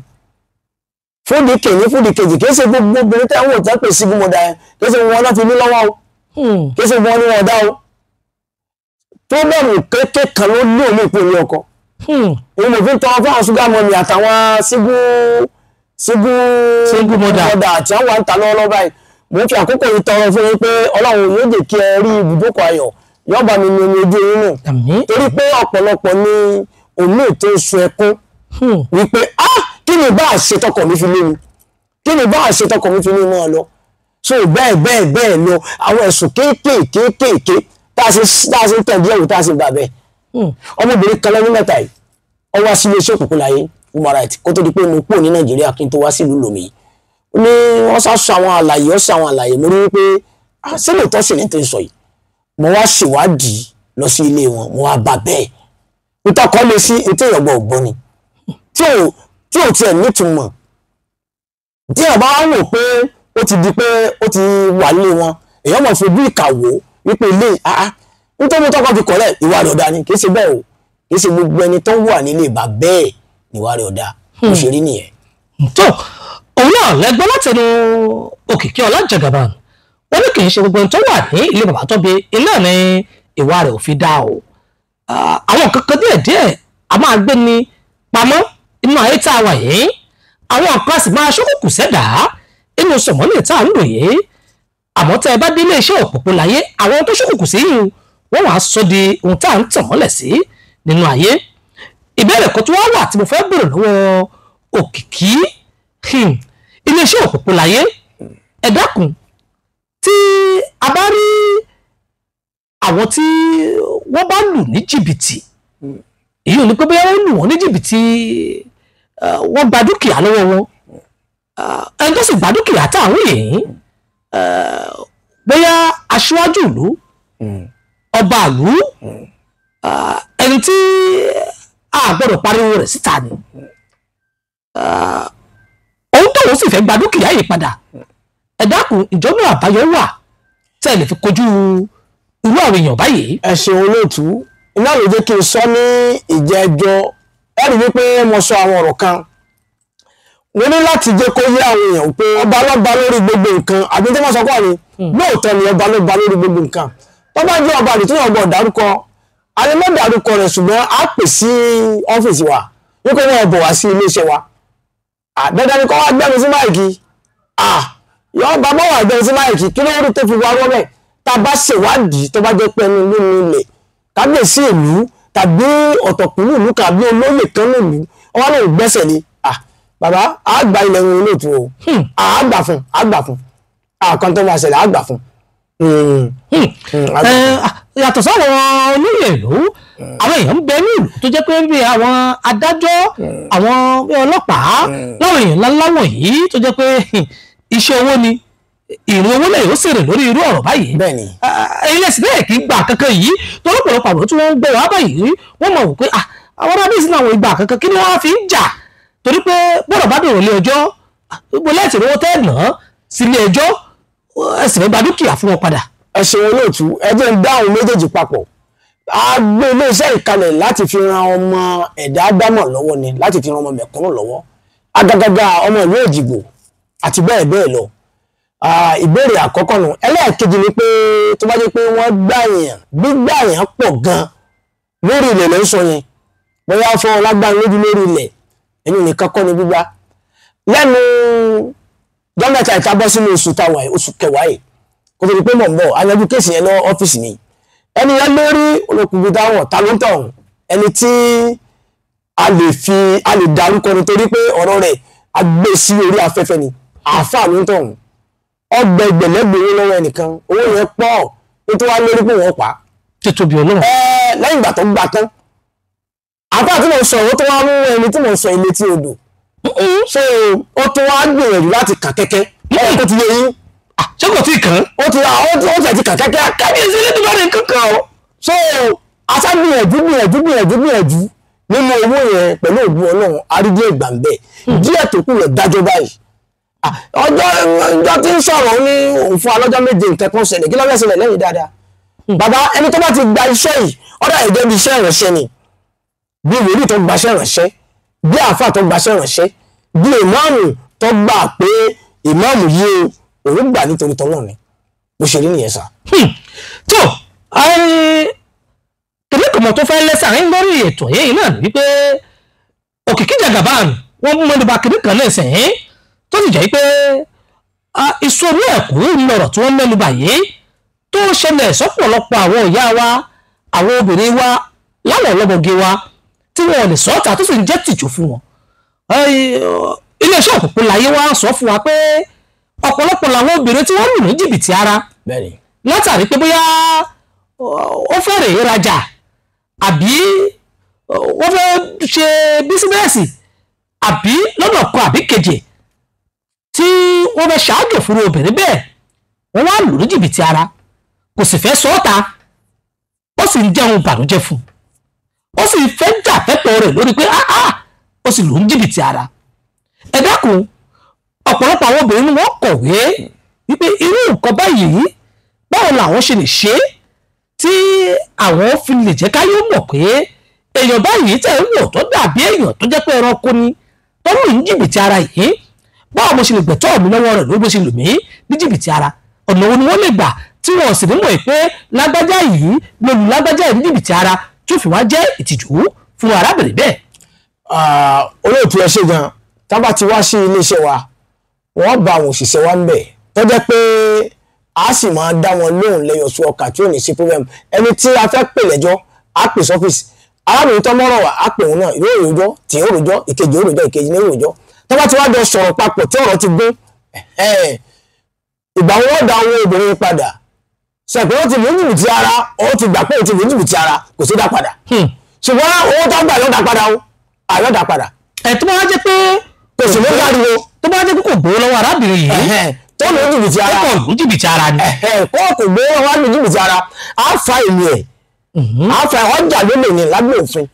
fúdi kìíní, fúdi kejì. Kìí ṣe gbogbo obìnrin tẹ́ ń wò tán pè sí gbọmọdà yẹn, kìí ṣe wọn náà fi ní lọ́wọ́ o, kìí ṣe wọn ní wọn dá o. Problem kékeré kan ló ní òun ìpò ní ọkọ. Èyí mo fi ń tọrọ fáwọn sugar mummy àtàwọn single single
Single mother.
Mother àti àwọn àǹtà lọ́wọ́lọ́wọ́ báyìí. Mo ń fi àkókò yìí tọrọ fún yín pé Ọlọ́run yóò jẹ́ kí ẹ rí ibùdókọ̀ ayọ̀, yóò bá mi nu omi ojú yín nù.
Àmín.
Torí pé ọ̀pọ̀lọpọ̀ ní omi tó sun ẹkún wípé, ah, kí ni bá a ṣe tọkọ mi fi lé mi, kí ni bá a ṣe tọkọ mi fi lé mọ́ ọ lọ? So bẹ́ẹ̀ bẹ́ẹ̀ bẹ́ẹ̀ lọ, àwọn ẹ̀sùn kéékèèké kéékèèké tá a ṣe ń tẹ̀ díẹ̀ wò, tá a ṣe gbà bẹ́ẹ̀. Ọmọbìnrin kan lọ́dún 3 yìí, ó wá sí iléeṣẹ́ Òpópóláyé human rights kó tó di pé mo kúrò ní Nàìjíríà kí n tó wá sílùú Lomé. Ó ní wọ́n sá sọ àwọn àlàyé, ó sọ àwọn àlàyé, mo rí wípé, ah, ṣé lóòótọ́ sì ní tó ń sọ yìí? Mo wá ṣèwádìí lọ sí ilé wọn, mo wá bá bẹ́ẹ̀, ntọ́kọ́ lé sí ntí èèyàn gbọ́ ògbọ́n ni tí ò tiẹ̀ nítumọ̀. Tí èèyàn bá wò pé ó ti di pé ó ti wà nílé wọn, èèyàn mọ̀ fojú ìkà wò wípé ilé nítorí tọkọ fi kọ̀lẹ̀ ìwà rẹ̀ ọ̀dà ni. Kì í ṣe bẹ́ẹ̀ o, kì í ṣe gbogbo ẹni tó wà nílé bàbá ẹ̀ níwà rẹ̀ ọ̀dà. Bó ṣe rí nìyẹn.
Tó òun náà lẹ́gbọ́n látẹnu Òkìkí Ọlá Jagaban, wọ́n ní kì í ṣe gbogbo ẹni tó wà ní ilé bàbá tó bí iná ni ìwà rẹ̀ ò fi dá o. Àwọn nǹkan kan díẹ̀díẹ̀ a máa gbé ni pamọ́ inú ayé tá a wà yìí, àwọn nǹkan sì máa ṣókùnkùn sẹ́dá inú sọ̀mọ́lẹ̀ tá a ń lò yìí. Àmọ́ tẹ́ ẹ bá dé iléeṣẹ́ Òpópóláyé, àwọn tó ṣókùnkùn sí yìí wọ́n wàá sọ di ohun tá à ń tàn mọ́lẹ̀ sí nínú ayé. Ìbéèrè kan tó wá wà tí mo fẹ́ béèrè lọ́wọ́ Òkìkí, iléeṣẹ́ Òpópóláyé, ẹ dákun, tí a bá rí àwọn tí wọ́n bá lù ní jìbìtì, èyí ò ní pé bóyá wọ́n lù wọ́n ní jìbìtì, wọ́n gba dúkìá lọ́wọ́ wọn, ẹni tó sì gba dúkìá táwọn yìí bóyá aṣíwájú ìlú, ọba ìlú, ẹni tí a gbọ́dọ̀ pariwo rẹ̀ síta ni, òun tóun sì fẹ́ gba dúkìá yìí padà. Ẹ dákun, ìjọba àbáyọ wà tẹ́ ẹ lè fi kojú irú àwọn èèyàn báyìí?
Ẹ ṣeun olóòtú, iná ló jẹ́ kí n sọ ní ìjẹ́jọ́. Ẹ rí wípé mo sọ àwọn ọ̀rọ̀ kan, mo ní láti jẹ́ kó yé àwọn èèyàn pé ọba ló ba lórí gbogbo nǹkan. Àbí tí wọ́n sọ kọ́ ni lóòótọ́ ni ọba ló ba lórí gbogbo nǹkan. Tó bá jẹ́ ọba àdìtú náà gbọ́ dárúkọ, a lè má dárúkọ rẹ̀, ṣùgbọ́n a pè sí ọ́fíìsì wa wípé wọ́n bọ̀ wá sí iléeṣẹ́ wa. Dandan ni kọ́ wá gbẹ́mi sí máìkì, yọ bàbá wà gbẹ́mi sí máìkì, kí ló rí tó fi wá rọ́bẹ̀? Tá a bá ṣèwádìí, tó bá jẹ́ pé ẹnu ló ní ilẹ̀, kábíyèsí ìlú tàbí ọ̀tọ̀kùnrin ìlú tàbí olóyè kan nílùú, wọn lòún gbẹ́sẹ̀ lé, bàbá á gba ilẹ̀ wọn olóòtú o, á gbà fún, á gbà fún, àkàn tó máa ṣẹlẹ̀ á gbà fún.
Yàtọ̀ sáwọn olóyè ìlú, àwọn èèyàn ń bẹ ní ìlú tó jẹ́ pé bí àwọn adájọ́, àwọn ọlọ́pàá, láwọn èèyàn ńláńlá wọ̀nyí tó jẹ́ pé iṣẹ́ owó ni, ìrìn owó lẹ́yìn ó sì rìn lórí irú ọ̀rọ̀ báyìí. Ilé sì bẹ́ẹ̀ kì í gbà kankan yìí, torí ọ̀pọ̀lọpọ̀ àwọn tí wọ́n ń gbọ́ wá báyìí wọ́n mọ̀ wípé àwọn arábíyèsí náà àwọn ìgbà kankan kí ni wọ́n fi ń jà, torí pé bọ́dọ̀ bá dòrò ilé ẹjọ́, gbogbo lẹ́ẹ̀tì owó tẹ́ ná sí ilé ẹjọ́, ẹ sì fẹ́ gba dúkìá fún wọn padà.
Ẹ ṣeun olóòtú, ẹ jẹ́ ń dá àwọn méjèèjì papọ̀. A gbé iléeṣẹ́ ìkalẹ̀ láti fi ran ọmọ ẹ̀dá ádámọ̀ lọ́wọ́ ni, láti fi ran ọmọ mẹ̀kúnnù lọ́wọ́, àgàgàgà ọmọ ìlú Èjìgbò àti bẹ́ẹ̀ bẹ́ẹ̀ lọ. Ìbéèrè àkọ́kọ́ nù. Ẹlẹ́ẹ̀kejì ni pé tó bá jẹ́ pé wọ́n gbà yàn, gbígbà yàn pọ̀ gan lórí ilẹ̀ ló ń sọ yẹn, bóyá fún ọ lágbára lójú lórí ilẹ̀, ẹni nìkan kọ́ ni gbígbá. Lẹ́nu dọ́mẹ́ta ìta bọ́ sínú oṣù táwa yìí, oṣù kẹwàá yìí, kó tó di pé mò ń bọ̀, ayanjú kéèsì yẹn lọ ọ́fíìsì mi. Ẹni yẹn lórí olókùnrin dáwọ̀ ta ló ń tọ̀ ọ̀hún, ẹni tí a lè fi a lè darúkọ nítorí pé ọ̀rọ̀ rẹ̀ a gbé sí orí afẹ́fẹ́ ni, àáfàá ló ń tọ̀ ọ̀hún. Ọgbẹ ẹgbẹ̀lẹ́gbẹ̀ owó lọ́wọ́ ẹnìkan, owó yẹn pọ̀, ó tó wá lórí pé wọ́n pa.
Títóbi Ọlọ́run.
Lẹ́yìn ìgbà tó gbà tán, àbá tí mo sọ, ó tó wá mú ẹni tí mo sọ ilé tí odò. So ó tó wá gbìyànjú láti kà kẹ́kẹ́. Ọ̀rọ̀ tó ti yé yín.
Ṣé kò tí ì kàn?
Ó ti ó ti kà kẹ́kẹ́.
Kábíyèsí ilé tó bá rìn kankan o.
So aṣá gbìyànjú gbìyànjú gbìyànjú gbìyànjú nínú owó yẹn pẹ̀lú ògùn Ọlọ́run, arídìí ìgbà ń bẹ̀. Díẹ̀ tó kù lọ dájọ́ báyìí. Ọjọ́ ọjọ́ tí ń sọ̀rọ̀ ní òun fún alọ́jọ́ méje nǹkan kan ṣẹlẹ̀, kí ló fẹ́ ṣẹlẹ̀ lẹ́yìn dáadáa. Bàbá ẹni tó bá ti gba iṣẹ́ yìí, ọ̀dà ìjẹ́ bí iṣẹ́ ìránṣẹ́ ni, bí wòlíì tó gbaṣẹ́ ìránṣẹ́, bí àáfàá tó gbaṣẹ́ ìránṣẹ́, bí ìmáàmù tó gbà pé ìmáàmù yìí o òun gbà nítorí tọ́lọ́ ni. Bó ṣe rí nìyẹn sà.
Tó kìnìkùmọ̀ tó fẹ́ lẹ́sàárín lórí ètò yìí náà ni wípé Òkìkí Jagaban wọ́n mú mẹ́nuba kìnìkan náà sẹ́yìn, tó sì jẹ́ pé ìṣòro ẹ̀kú lọ̀rọ̀ tí wọ́n mẹ́nuba yìí tó ṣẹlẹ̀ sọ́pọ̀lọpọ̀ àwọn ìyá wa, àwọn obìnrin wa, láwọn ọlọ́mọge wa tí wọn lè sọ́ọ̀tà tó sì ń jẹ́ tìjú fún wọn. Iléeṣẹ́ Òpópóláyé wa sọ fún wa pé ọ̀pọ̀lọpọ̀ làwọn obìnrin tí wọ́n lù ní jìbìtì ara látàrí pé bóyá ó fẹ́ rèé rajà àbí wọ́n fẹ́ ṣe bísínẹ́sì àbí lọ́nà kan àbí kejì tí wọ́n fẹ́ ṣáájú fún obìnrin bẹ́ẹ̀, wọ́n wá lù ní jìbìtì ara, kò sì fẹ́ sọ́ọ̀tà, ó sì ń jẹun ìbànújẹ́ fún un, ó sì fẹ́ jà fẹ́tọ̀ rẹ̀ lórí pé áá ó sì lù ní jìbìtì ara. Ẹ dákun, Ọ̀pọ̀lọpọ̀ àwọn obìnrin ni wọ́n kọ̀wé wípé irú nǹkan báyìí báwo làwọn ṣe lè ṣe é tí àwọn fi lè jẹ́ káyé mọ̀ pé èèyàn báyìí tẹ̀ ń wò tó dàbí èèyàn tó jẹ́ pé ẹranko ni tó lù ní jìbìtì ara yìí, báwo mo ṣe lè gbẹ̀tọ́ mi lọ́wọ́ rẹ̀ ló bó ṣe lù mí ní jìbìtì ara, ọ̀nà wo ni wọ́n lè gbà tí wọ́n sì ní mọ̀ pé lágbájá yìí ló lù lágbájá yìí ní jìbìtì ara tó fi wá jẹ́ ìtìjú fún arábìnrin bẹ́ẹ̀.
Olóòtú, ẹ ṣe gan. Tá bá ti wá sí iléeṣẹ́ wa, wọ́n bá àwọn òṣìṣẹ́ wa ń bẹ̀ tó jẹ́ pé a sì máa dá wọn lóhùn lẹ́yọ̀ sí ọkà tí ò ní sí problem. Ẹni tí a fẹ́ pè lẹ́jọ́ á pè sọ́fíìsì, arábìnrin tó mọ́rọ̀ wá á pè òun náà, yóò rojọ́ tí yóò rojọ́, ìkejì yóò rojọ́, ìkejì ní rojọ́. Tó bá ti wá jọ sọ̀rọ̀ papọ̀ tí ọ̀rọ̀ ti gún, ìgbà wọn dá owó obìnrin padà. Sọ pé ó ti lù jìbìtì ara, ó ti gbà pé ó ti lù jìbìtì ara, kò sí dá padà. Ṣùgbọ́n owó tó gbà yóò dá padà o, àyọ̀ dá padà.
Ẹ̀ tó bá wá jẹ́ pé
kò sì ní káriwo,
tó bá jẹ́ pé kò gbowó lọ́wọ́ arábìnrin yìí,
tó lù jìbìtì ara,
ó kò lù jìbìtì ara ni.
Kó kò gbowó wá lù jìbìtì ara, á fa ìlú ẹ̀, á fa ọjà lólè ní lábẹ́ òfin.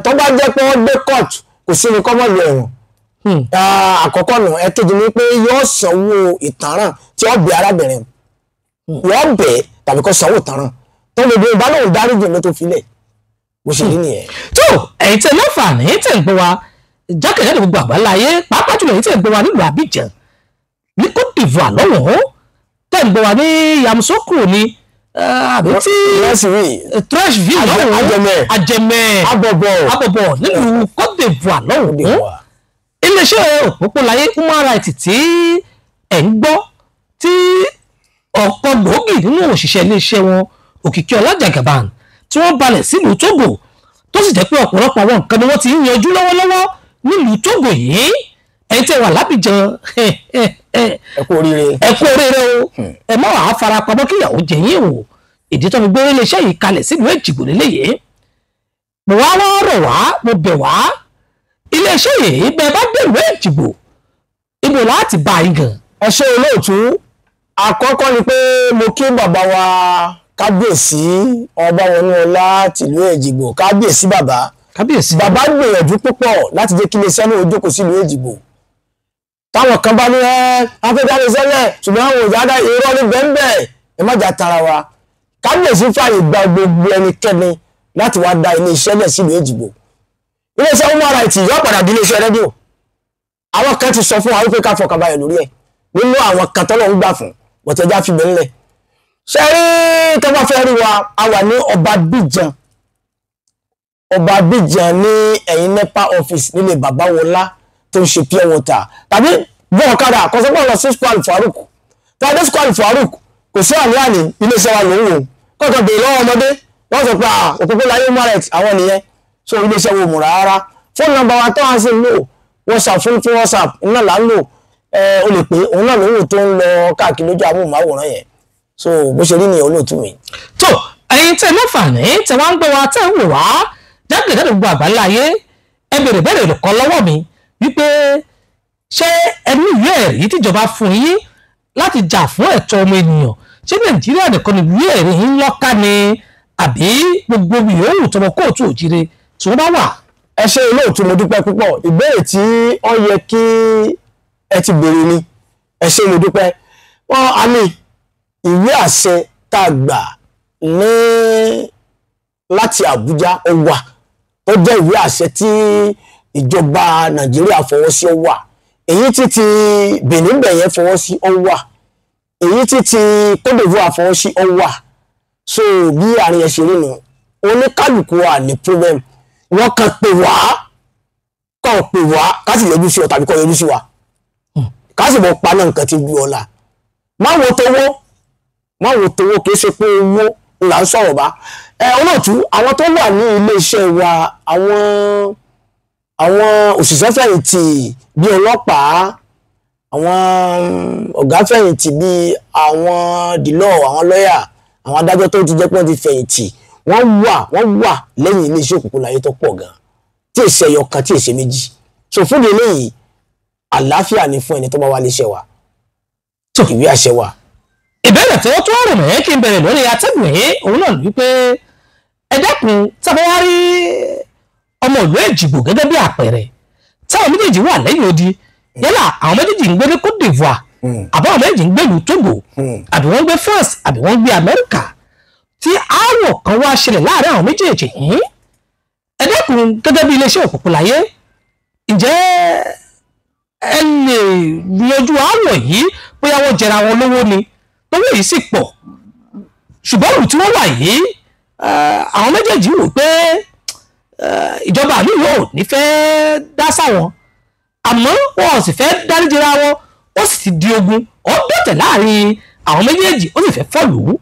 Tó bá jẹ́ pé wọ́n gbé court, kò sí ní kọ́mọ́ lu ẹ̀wọ̀n. Àkọ́kọ́ nù. Ẹ̀kejì ni pé yóò sanwó ìtanràn tí ó bẹ arábìnrin, yóò bẹ̀ tàbí kó sanwó ìtanràn tó lè bí ìbálòun dáríjì ló tó filẹ̀, bó ṣe rí nìyẹn.
Tó ẹ̀yin tẹ́ láǹfààní tẹ́ ń gbọ́ wa jákèjádò gbogbo àgbáláyé, pàápàá jùlọ ẹ̀yin tẹ́ ń gbọ́ wa nílùú Abidjan ní Côte d'Ivoire lọ́wọ́, tẹ́ ń gbọ́ wa ní Yamoussoukro ní àbí tí Treichville lọ́wọ́, Ajẹmẹ, Abọ̀bọ̀ nílùú Côte d'Ivoire lọ́wọ́, iléeṣẹ́ Òpópóláyé Human Rights tí ẹ̀ ń gbọ́ tí ọ̀kan gbòógì nínú òṣìṣẹ́ iléeṣẹ́ wọn, Òkìkí Ọlá Jagaban, tí wọ́n balẹ̀ sílùú Togo, tó sì jẹ́ pé ọ̀pọ̀lọpọ̀ àwọn nǹkan ni wọ́n ti ń yanjú lọ́wọ́lọ́wọ́ nílùú Togo yìí. Ẹ̀yin tẹ́ wà lábìjan,
ẹ kú oríire,
ẹ kú oríire o. Ẹ má wàá fara pamọ́ kí ìyàwó jẹ yín o. Ìdí tó fi gbé iléeṣẹ́ yìí kalẹ̀ sílùú Èjìgbò lélẹ́yìí. Mo wá wá rọ̀ wá, mo bẹ̀ wá, iléeṣẹ́ yìí bẹ́ẹ̀ bá dèrò Èjìgbò, ibo láti bá yín gan.
Ẹ ṣé olóòtú. Àkọ́kọ́ ni pé mo kí bàbá wa kábíyèsí ọba Wọnúọlá tìlú Èjìgbò, kábíyèsí bàbá.
Kábíyèsí
bàbá gbìyànjú púpọ̀ láti jẹ́ kí iléeṣẹ́ náà ó jókòó sílùú Èjìgbò. Táwọn kan bá ní ẹ afẹ́jáde sẹ́lẹ̀, ṣùgbọ́n àwọn òjàdá irọ́ ní bẹ́ńbẹ́, ẹ má jà tara wa. Kábíyèsí fààyè gba gbogbo ẹnikẹ́ni láti wá dá iléeṣẹ́ lẹ̀ sílùú Èjìgbò. Iléeṣẹ́ Human Rights yóò padà di iléeṣẹ́ rédíò. Àwọn kan ti sọ fún wa wípé ká fọkànbalẹ̀ lórí ẹ̀, nínú àwọn kan tọ́lọ́ ń gbà fún bọ̀tẹ́já fi bẹ́ẹ̀ ńlẹ̀. Ṣé rí tó bá fẹ́ rí wa, a wà ní Ọba Bíjan, Ọba Bíjan ní ẹ̀yìn NEPA office nílé bàbá Wọlá tó ń ṣe pure water, tàbí gbọ́n ọ̀kadà kọ́sọ́gbọ́n lọ sí square Farouk. Tàbí square Farouk, kò sí àní-àní, iléeṣẹ́ wa lòún wò kọ́kọ́ bèèrè lọ́wọ́ ọmọdé, wọ́n sọ pé Òpópóláyé Human Rights àwọn nìyẹn. So iléeṣẹ́ wo mọ̀ rárá. Fóònù nọ́mbà wa tó wá sí lò WhatsApp fún WhatsApp náà là ń lò, o lè pé òun náà lòún wò tó ń lọ káàkiri lójú amóhùnmáwòrán yẹn. So bó ṣe rí nìyẹn olóòtú mi.
Tó ẹ̀yin tẹ́ láǹfààní tẹ́ wá ń gbọ́ wa tẹ́ ń wò wá jákèjádò gbogbo àgbáláyé, ẹ bèrè bẹ̀rẹ̀ kan lọ́wọ́ mi wípé ṣé ẹni ìwé ẹ̀rí tíjọba fún yín láti jà fún ẹ̀tọ́ ọmọ ènìyàn, ṣé Nàìjíríà nìkan ni ìwé ẹ̀rí yín lọ́ka ni àbí gbogbo yòówù tọmọ kóòtù òjire tí wọ́n bá wà?
Ẹ ṣé olóòtú, mo dúpẹ́ púpọ̀. Ìbéèrè tí ó yẹ kí ẹ ti béèrè ni. Ẹ ṣé, mo dúpẹ́. Wọ́n á ní ìwé àṣẹ tá a gbà ní láti Àbújá ó wà, tó jẹ́ ìwé àṣẹ tí ìjọba Nàìjíríà fọwọ́ sí ó wà, èyí tí ti Benin bẹ̀yẹn fọwọ́ sí ó wà, èyí tí ti Côte d'Ivoire fọwọ́ sí ó wà. So bí àárín ẹ̀ ṣe rí nu, oníkálukú wa ní problem, wọ́n kàn pè wá, kàn pè wá ká sì yọjú sí ọ tàbí kọ́ yọjú sí wa, ká sì bọ̀ paná nǹkan tí ju ọ̀la. Má wo towó, má wo towó, kì í ṣe pé owó là ń sọ̀rọ̀ bá. Ẹ olóòtú, àwọn tó wà ní iléeṣẹ́ wa, àwọn òṣìṣẹ́ fẹ̀yìntì bíi ọlọ́pàá, àwọn ọ̀gá fẹ̀yìntì bíi àwọn dìlọ́, àwọn lọ́yà, àwọn adájọ́ tó ti jẹ́ pé wọ́n ti fẹ̀yìntì, wọ́n wà lẹ́yìn iléeṣẹ́ Òpópóláyé tó pọ̀ gan, tí èsì ẹyọ kan, tí èsì méjì. So fún mi eléyìí, àlàáfíà ni fún ẹni tó bá wá léṣẹ́ wa, ìwé àṣẹ wa.
Ìbéèrè tí ó tún rò mí kí n bẹ̀rẹ̀ lórí atẹ́gùn yìí òun náà wípé ẹ dẹ́kun, tábà wá rí ọmọ ìlú Èjìgbò gẹ́gẹ́ bí àpẹẹrẹ táwọn méjèèjì wà lẹ́yìn odi Yálà àwọn méjèèjì ń gbé ní Côte d'Ivoire, àbí àwọn méjèèjì ń gbé ìlú Togo, àbí wọ́n ń gbé France, àbí wọ́n ń gbé Amẹ́ríkà, tí aáwọ̀ kan wá ṣẹlẹ̀ láàrin àwọn méjèèjì yìí. Ẹ dẹ́kun, gẹ́gẹ́ bí iléeṣẹ́ Òpópóláyé, ǹjẹ́ ẹ lè yanjú aáwọ̀ yìí? Bóyá wọ́n jẹra wọn lówó ni, lówó yìí sì pọ̀, ṣùgbọ́n òun tí wọ́n wà yìí, àwọn méjèèjì wò pé ìjọba àlú yóò ní fẹ́ dá sáwọn, àmọ́ wọn ò sì fẹ́ dáríjìra wọn, ó sì ti di ogun, ó dọ̀tẹ̀ láàrin àwọn méjèèjì, ó sì fẹ́ fọ́lù ú.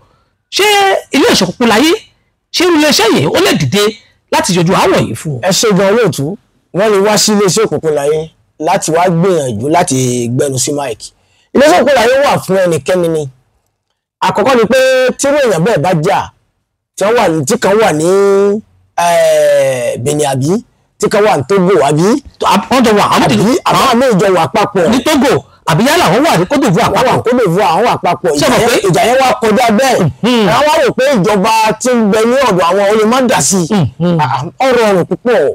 Ṣé iléeṣẹ́ Òpópóláyé, ṣé iléeṣẹ́ yìí ó lè dìde láti yanjú aáwọ̀ yìí fún un?
Ẹ ṣe gan olóòtú. Wọ́n lè wá sí iléeṣẹ́ Òpópóláyé láti wá gbìyànjú láti gbẹnu sí mike. Iléeṣẹ́ Òpópóláyé wà fún ẹnikẹ́ni ni. Àkọ́kọ́ ni pé tírú èèyàn bẹ́ẹ̀ bá jà, tí wọ́n wà ní, tí kan wà ní Benin, àbí tí kan wà ní Togo, àbí
wọ́n jọ wà, àwọn
àbí
méjèèjì
àwọn méjì jọ wà papọ̀
ní Togo, àbí yálà wọ́n wà ní Côte d'Ivoire
wọ́n wà
papọ̀.
Côte d'Ivoire, àwọn wà papọ̀.
Ṣé o mọ̀ pé-
Ìjà yẹn wá kọjá bẹ́ẹ̀, àwọn wá rò pé ìjọba tí ń bẹ ní ọ̀dọ̀ àwọn olè má dà sí i. Ọ̀rọ̀ ọ̀rùn púpọ̀.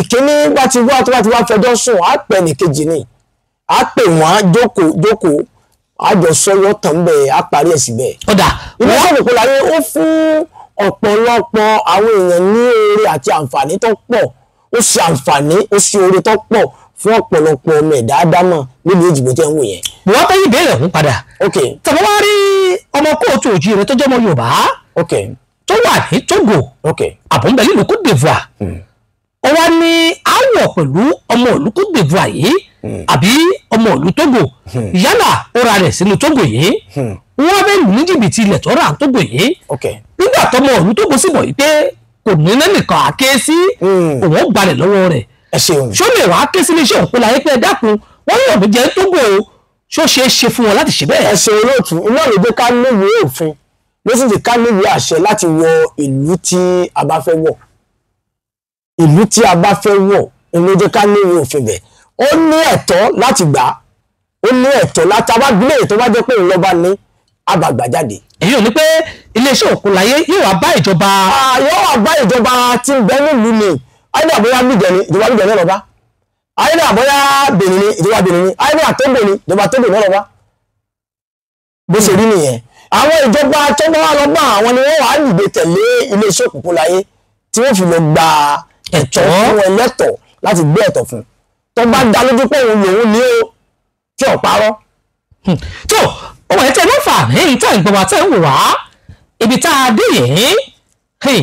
Ìkíní bá ti wá, tó bá ti wá fẹjọ́ sùn, á pè nìkejì ni, á pè wọ́n, jókòó jókòó, á jọ sọ́yọ́ tán bẹ́ẹ̀, á parí ẹ̀ síbẹ̀.
Ọ̀dà.
Iléeṣẹ́ Òpópóláyé ó fún ọ̀pọ̀lọpọ̀ àwọn èèyàn ní oore àti àǹfààní tó pọ̀. Ó ṣe àǹfààní, ó ṣe oore tó pọ̀ fún ọ̀pọ̀lọpọ̀ ọmọ ẹ̀dá ádámọ̀ níbi Èjìgbò tẹ́ ń wò yẹn.
Mo wá fẹ́ yí ìbéèrè ọ̀hún padà.
Ok.
Tàbí wá rí ọmọ kóòtù òjìire tó jẹ́ ọmọ Yorùbá tó wà ní Togo, àbọ̀nbẹ̀ nílùú Côte d'Ivoire, ó wá ní aáwọ̀ pẹ̀lú ọmọ ìlú Côte d'Ivoire yìí àbí ọmọ ìlú Togo, yálà ó ra rẹ̀ sínú Togo yìí, wọ́n fẹ́ lù ní jìbìtì ilẹ̀ tó rà ní Togo yìí. Nígbà tọmọ ìlú Togo sì mọ̀ yìí pé kò ní lẹ́nìkan àké sí, òun ó gbalẹ̀ lọ́wọ́ rẹ̀.
Ẹ ṣeun.
Ṣó lè wàá ké sí iléeṣẹ́ Òpópóláyé pé ẹ dákun, wọ́n yóò mí jẹ́ Togo o? Ṣó ṣeé ṣe fún wọn láti ṣe bẹ́ẹ̀?
Ẹ ṣe olóòtú. Iná ló dé ká níwèé òfin, ló sì ti ká níwèé àṣẹ láti wọ ìlú tí a bá fẹ́ wọ̀. Ìlú tí a bá fẹ́ wọ̀ ló jẹ́ ká níwèé òfin bẹ̀. Ó ní ẹ̀tọ́ láti gbà á, ó ní ẹ̀tọ́ láti abágbélé tó bá jẹ́ pé òun lọ́ba ní àbàgbà jáde.
Èyí ò ní pé iléeṣẹ́ Òpópóláyé yóò wá bá ìjọba?
Yóò wá bá ìjọba tí ń bẹ nílùú ni. Ayé àbóyá Abidjan ni, ìjọba Abidjan náà lọ́ba. Ayé àbóyá Benin ni, ìjọba Benin ni. Ayé Togo ni, ìjọba Togo náà lọ́ba. Bó ṣe rí nìyẹn. Àwọn ìjọba tó bá wà lọ́ba, àwọn ni wọ́n wà á dìde tẹ̀lé iléeṣẹ́ Òpópóláyé tí wọ́n fi lọ gba ẹ̀tọ́ fún ẹlẹ́tọ̀ láti gbé ẹ̀tọ́ fún tó bá dá lójú pé òun lòun ní o, tí ò parọ́.
Tó ọmọ ẹ̀ tẹ́ ló fà ní tẹ́ ń gbọ́ wá, tẹ́ ń wò wá, ibi tá a dé yìí,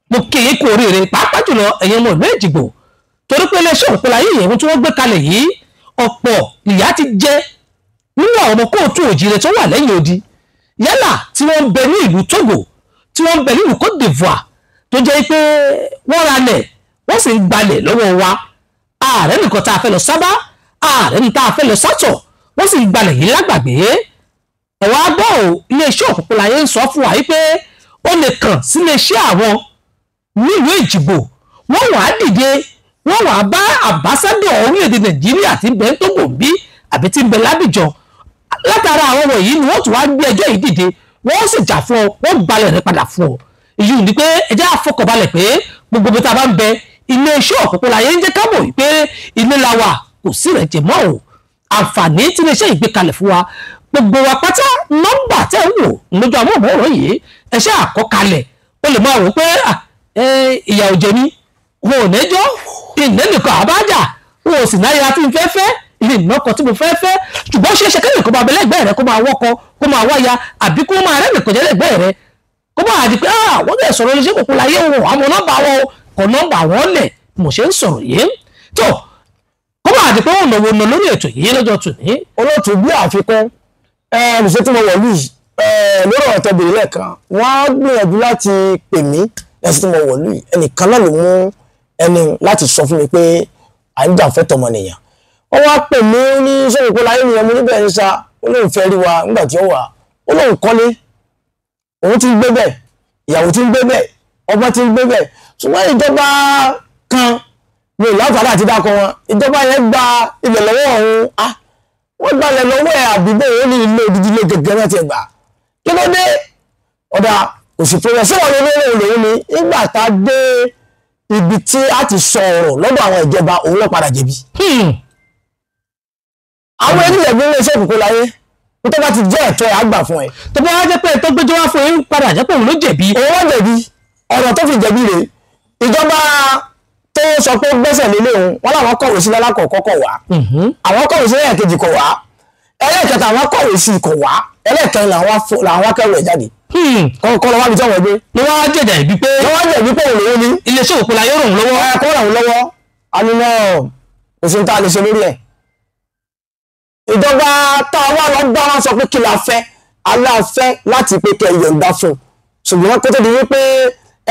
mo kí i kú oríire, pàápàá jùlọ ẹ̀yin ọmọ ìlú Èjìgbò, torí pé iléeṣẹ́ Òpópóláyé yìí, ohun tí wọ́n gbé kalẹ̀ yìí, ọ̀pọ̀ ìyà ti jẹ nínú àwọn ọmọ kóòtù òjìrè tó wà lẹ́yìn odi, yálà tí wọ́n ń bẹ ní ìlú Togo, tí wọ́n ń bẹ ní ìlú Côte d'Ivoire, tó jẹ́ pé wọ́n ralẹ̀, wọ́n sì ń gbalẹ̀ lọ́wọ́ wa. Ààrẹ nìkan tá a fẹ́ lọ sábà, ààrẹ ní tá a fẹ́ lọ sátọ̀, wọ́n sì ń gbalẹ̀ yìí lágbàgbé. Ẹ̀wọ̀n agbọ́ ò, iléeṣẹ́ Òpópóláyé ń sọ fún wa pé ó lè kàn sí iléeṣẹ́ àwọn nílùú Èjìgbò, wọ́n wàá dìde, wọ́n wàá bá àmbásádọ̀ orílẹ̀-èdè Nàìjíríà tí ń bẹ ní Togo ń bí àbí tí ń bẹ lábìjọ. Látara àwọn wọ̀nyí ni wọ́n tún wá gbé ẹjọ́ yìí dìde, wọ́n sì jà fún ọ, wọ́n gbalẹ̀ rẹ padà fún ọ. Èyí ni pé ẹ jẹ́ àfọkànbalẹ̀ pé gbogbo ibi tá a bá ń bẹ, iléeṣẹ́ Òpópóláyé ń jẹ́ ká mọ̀ wípé ilé la wà, kò sí rẹ̀ jẹ̀ mọ́ o. Àǹfààní tí iléeṣẹ́ yìí gbé kalẹ̀ fún wa, gbogbo wa pátá, nọ́mbà tẹ́ ń wò lójú àwọn ọmọ ọ̀rọ̀ yìí, ẹ ṣe àkọkalẹ̀. O lè máa wò pé ìyà ò jẹ mí, wọn ò nẹ́jọ́ ìnẹ́nìkan àbájá, wọn ò sì náyà tí n fẹ́ fẹ́, ìnàkọ tí mo fẹ́ fẹ́, ṣùgbọ́n ṣeéṣe kẹ́lẹ́ kó máa bẹ lẹ́gbẹ̀ẹ́ rẹ, kó máa wọ́kọ, kó máa wáya, àbí kó máa rẹ́ nìkan jẹ́ lẹ́gbẹ̀ẹ́ rẹ, kó máa di pé wọ́n bẹ̀ sọ̀rọ̀ iléeṣẹ́ Òpópóláyé wọn, àwọn nọ́mbà wọn kò nọ́mbà wọn lẹ̀ mo ṣe ń sọ̀rọ̀ yìí tó, kó máa di pé wọ́n nà wọ́n nà lórí ètò yìí lọ́jọ́ tòní.
Olóòtú, bí àfikún ẹnìṣẹ́ tí mo wọ̀ lù yìí lórí ọ̀rọ̀ tẹ̀bìrì lẹ́ẹ̀kan, wọ́n á gbìyànjú láti pè mí. Ẹ̀sìn tí mo wọ̀ lù yìí, ẹnìkan náà ló mú ẹni láti sọ fún mi pé à ń jà fẹ́ tọmọnìyàn. Wọ́n wá pè mí ní sọ́kò Òpópóláyé nìyẹn. Mo níbẹ̀ ń sa, ó lóun fẹ́ rí wa. Nígbà tí ó wà, ó lóun kọ́lé, òun ti ń gbé bẹ́ẹ̀, ìyàwó ti ń gbé bẹ́ẹ̀, ọmọ ti ń gbé bẹ́ẹ̀, ṣùgbọ́n ìjọba kan mi ò láǹfààní àti dákọ wọn, ìjọba yẹn gba ilẹ̀ lọ́wọ́ òun. Ah, wọ́n gbalẹ̀ lọ́wọ́ ẹ̀ àbí bẹ́ẹ̀? Ó ní ilé odidi, ilé gẹ́gẹ́ náà ti gbà. Kí ló dé? Ọ̀dà kò sì fún wọn. Síwọ̀n ní olóòrùn lòun ni nígbà tá a dé ibi tí a ti sọ ọ̀rọ̀ lọ́dọ̀ àwọn ìjọba, òun ló padà jẹ̀bi. Àwọn ẹni jẹ̀bi iléeṣẹ́ Òpópóláyé tó bá ti jẹ́ ẹ̀tọ́ ẹ̀ àgbà fún ẹ.
Tó bá wá jẹ́ pé tó gbẹ́jọ́ wá fún yín padà jẹ́ pé òun ló jẹ̀bi.
Òun wá jẹ̀bi, ọ̀rọ̀ tó fi jẹ̀bi rèé. Ìjọba tó sọ pé gbẹ́sẹ̀ lélẹ̀ òun, wọ́n làwọn kọ̀wé sí lálákọ̀ọ́kọ́ kọ̀ wá, àwọn kọ̀wé sí ẹlẹ́ẹ̀kejì kọ̀ wá, ẹlẹ́ẹ̀kẹta àwọn kọ̀wé sí kọ̀ wá, ẹlẹ́ẹ̀kẹrin làwọn akẹ́rù ẹ̀ jáde. Kọ́ lọ wá bí tọ́wọ́ gbé.
Ni wọ́n á jẹ̀jà ìbí pé
wọ́n wá jẹ̀bi pé òun lòún ní
iléeṣẹ́ Òpópóláyé ràn òun lọ́wọ́.
Ẹ kó ràn òun lọ́wọ́, àníná kò sí ní tá a lè ṣe lórí ẹ̀. Ìjọba tá a wá lọ gbá wọn sọ pé kí la fẹ́, aláfẹ́ láti pé kẹ́ yọ̀ǹda fún un, ṣùgbọ́n kó tó di wípé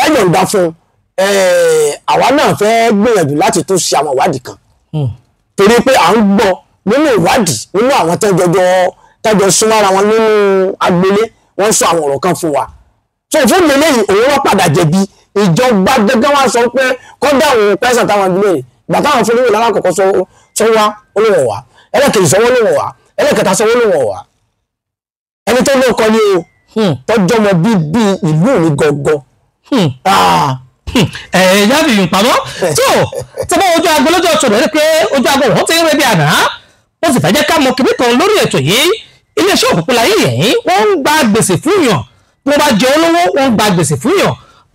ẹ yọ̀ǹda fún un, àwa náà fẹ́ gbìyànjú láti tún ṣe àwọn ìwádìí kan, torí pé à ń gbọ́ nínú ìwádìí nínú àwọn tẹ́jọ súnmọ́ ara wọn nínú agboolé, wọ́n sọ àwọn ọ̀rọ̀ kan fún wa. So fún mi lẹ́yìn òun wọ́n padà jẹ̀bi. Ìjọba gẹ́gẹ́ wá sọ pé kọ́dà òun pẹ́sàn táwọn agboolé rẹ̀ gbà táwọn fún níwèé lálákọ̀ọ́kọ́ sọ wá olóhùn wá, ẹlẹ́kejì sọ wọ́n lóhùn wá, ẹlẹ́kẹta sọ wọ́n lóhùn wá. Ẹni tó lóko ni o, tọ́jọ́ mọ bíbí ìlú mi gọ́gọ́.
Ẹ̀yà fi yùn pamọ́ tó tí wọ́n ojú aago lọ́jọ́ tó rẹ̀ pé ojú aago wọ́n ti ń rẹ̀ bí àná, wọ́n sì fẹ́ jẹ́ ká mọ kìnní kan lórí ètò yìí. Iléeṣẹ́ Òpópóláyé yẹn wọ́n ń gba gbèsè fún yàn, bí wọ́n bá jẹ olówó wọ́n ń gba gbèsè fún yàn.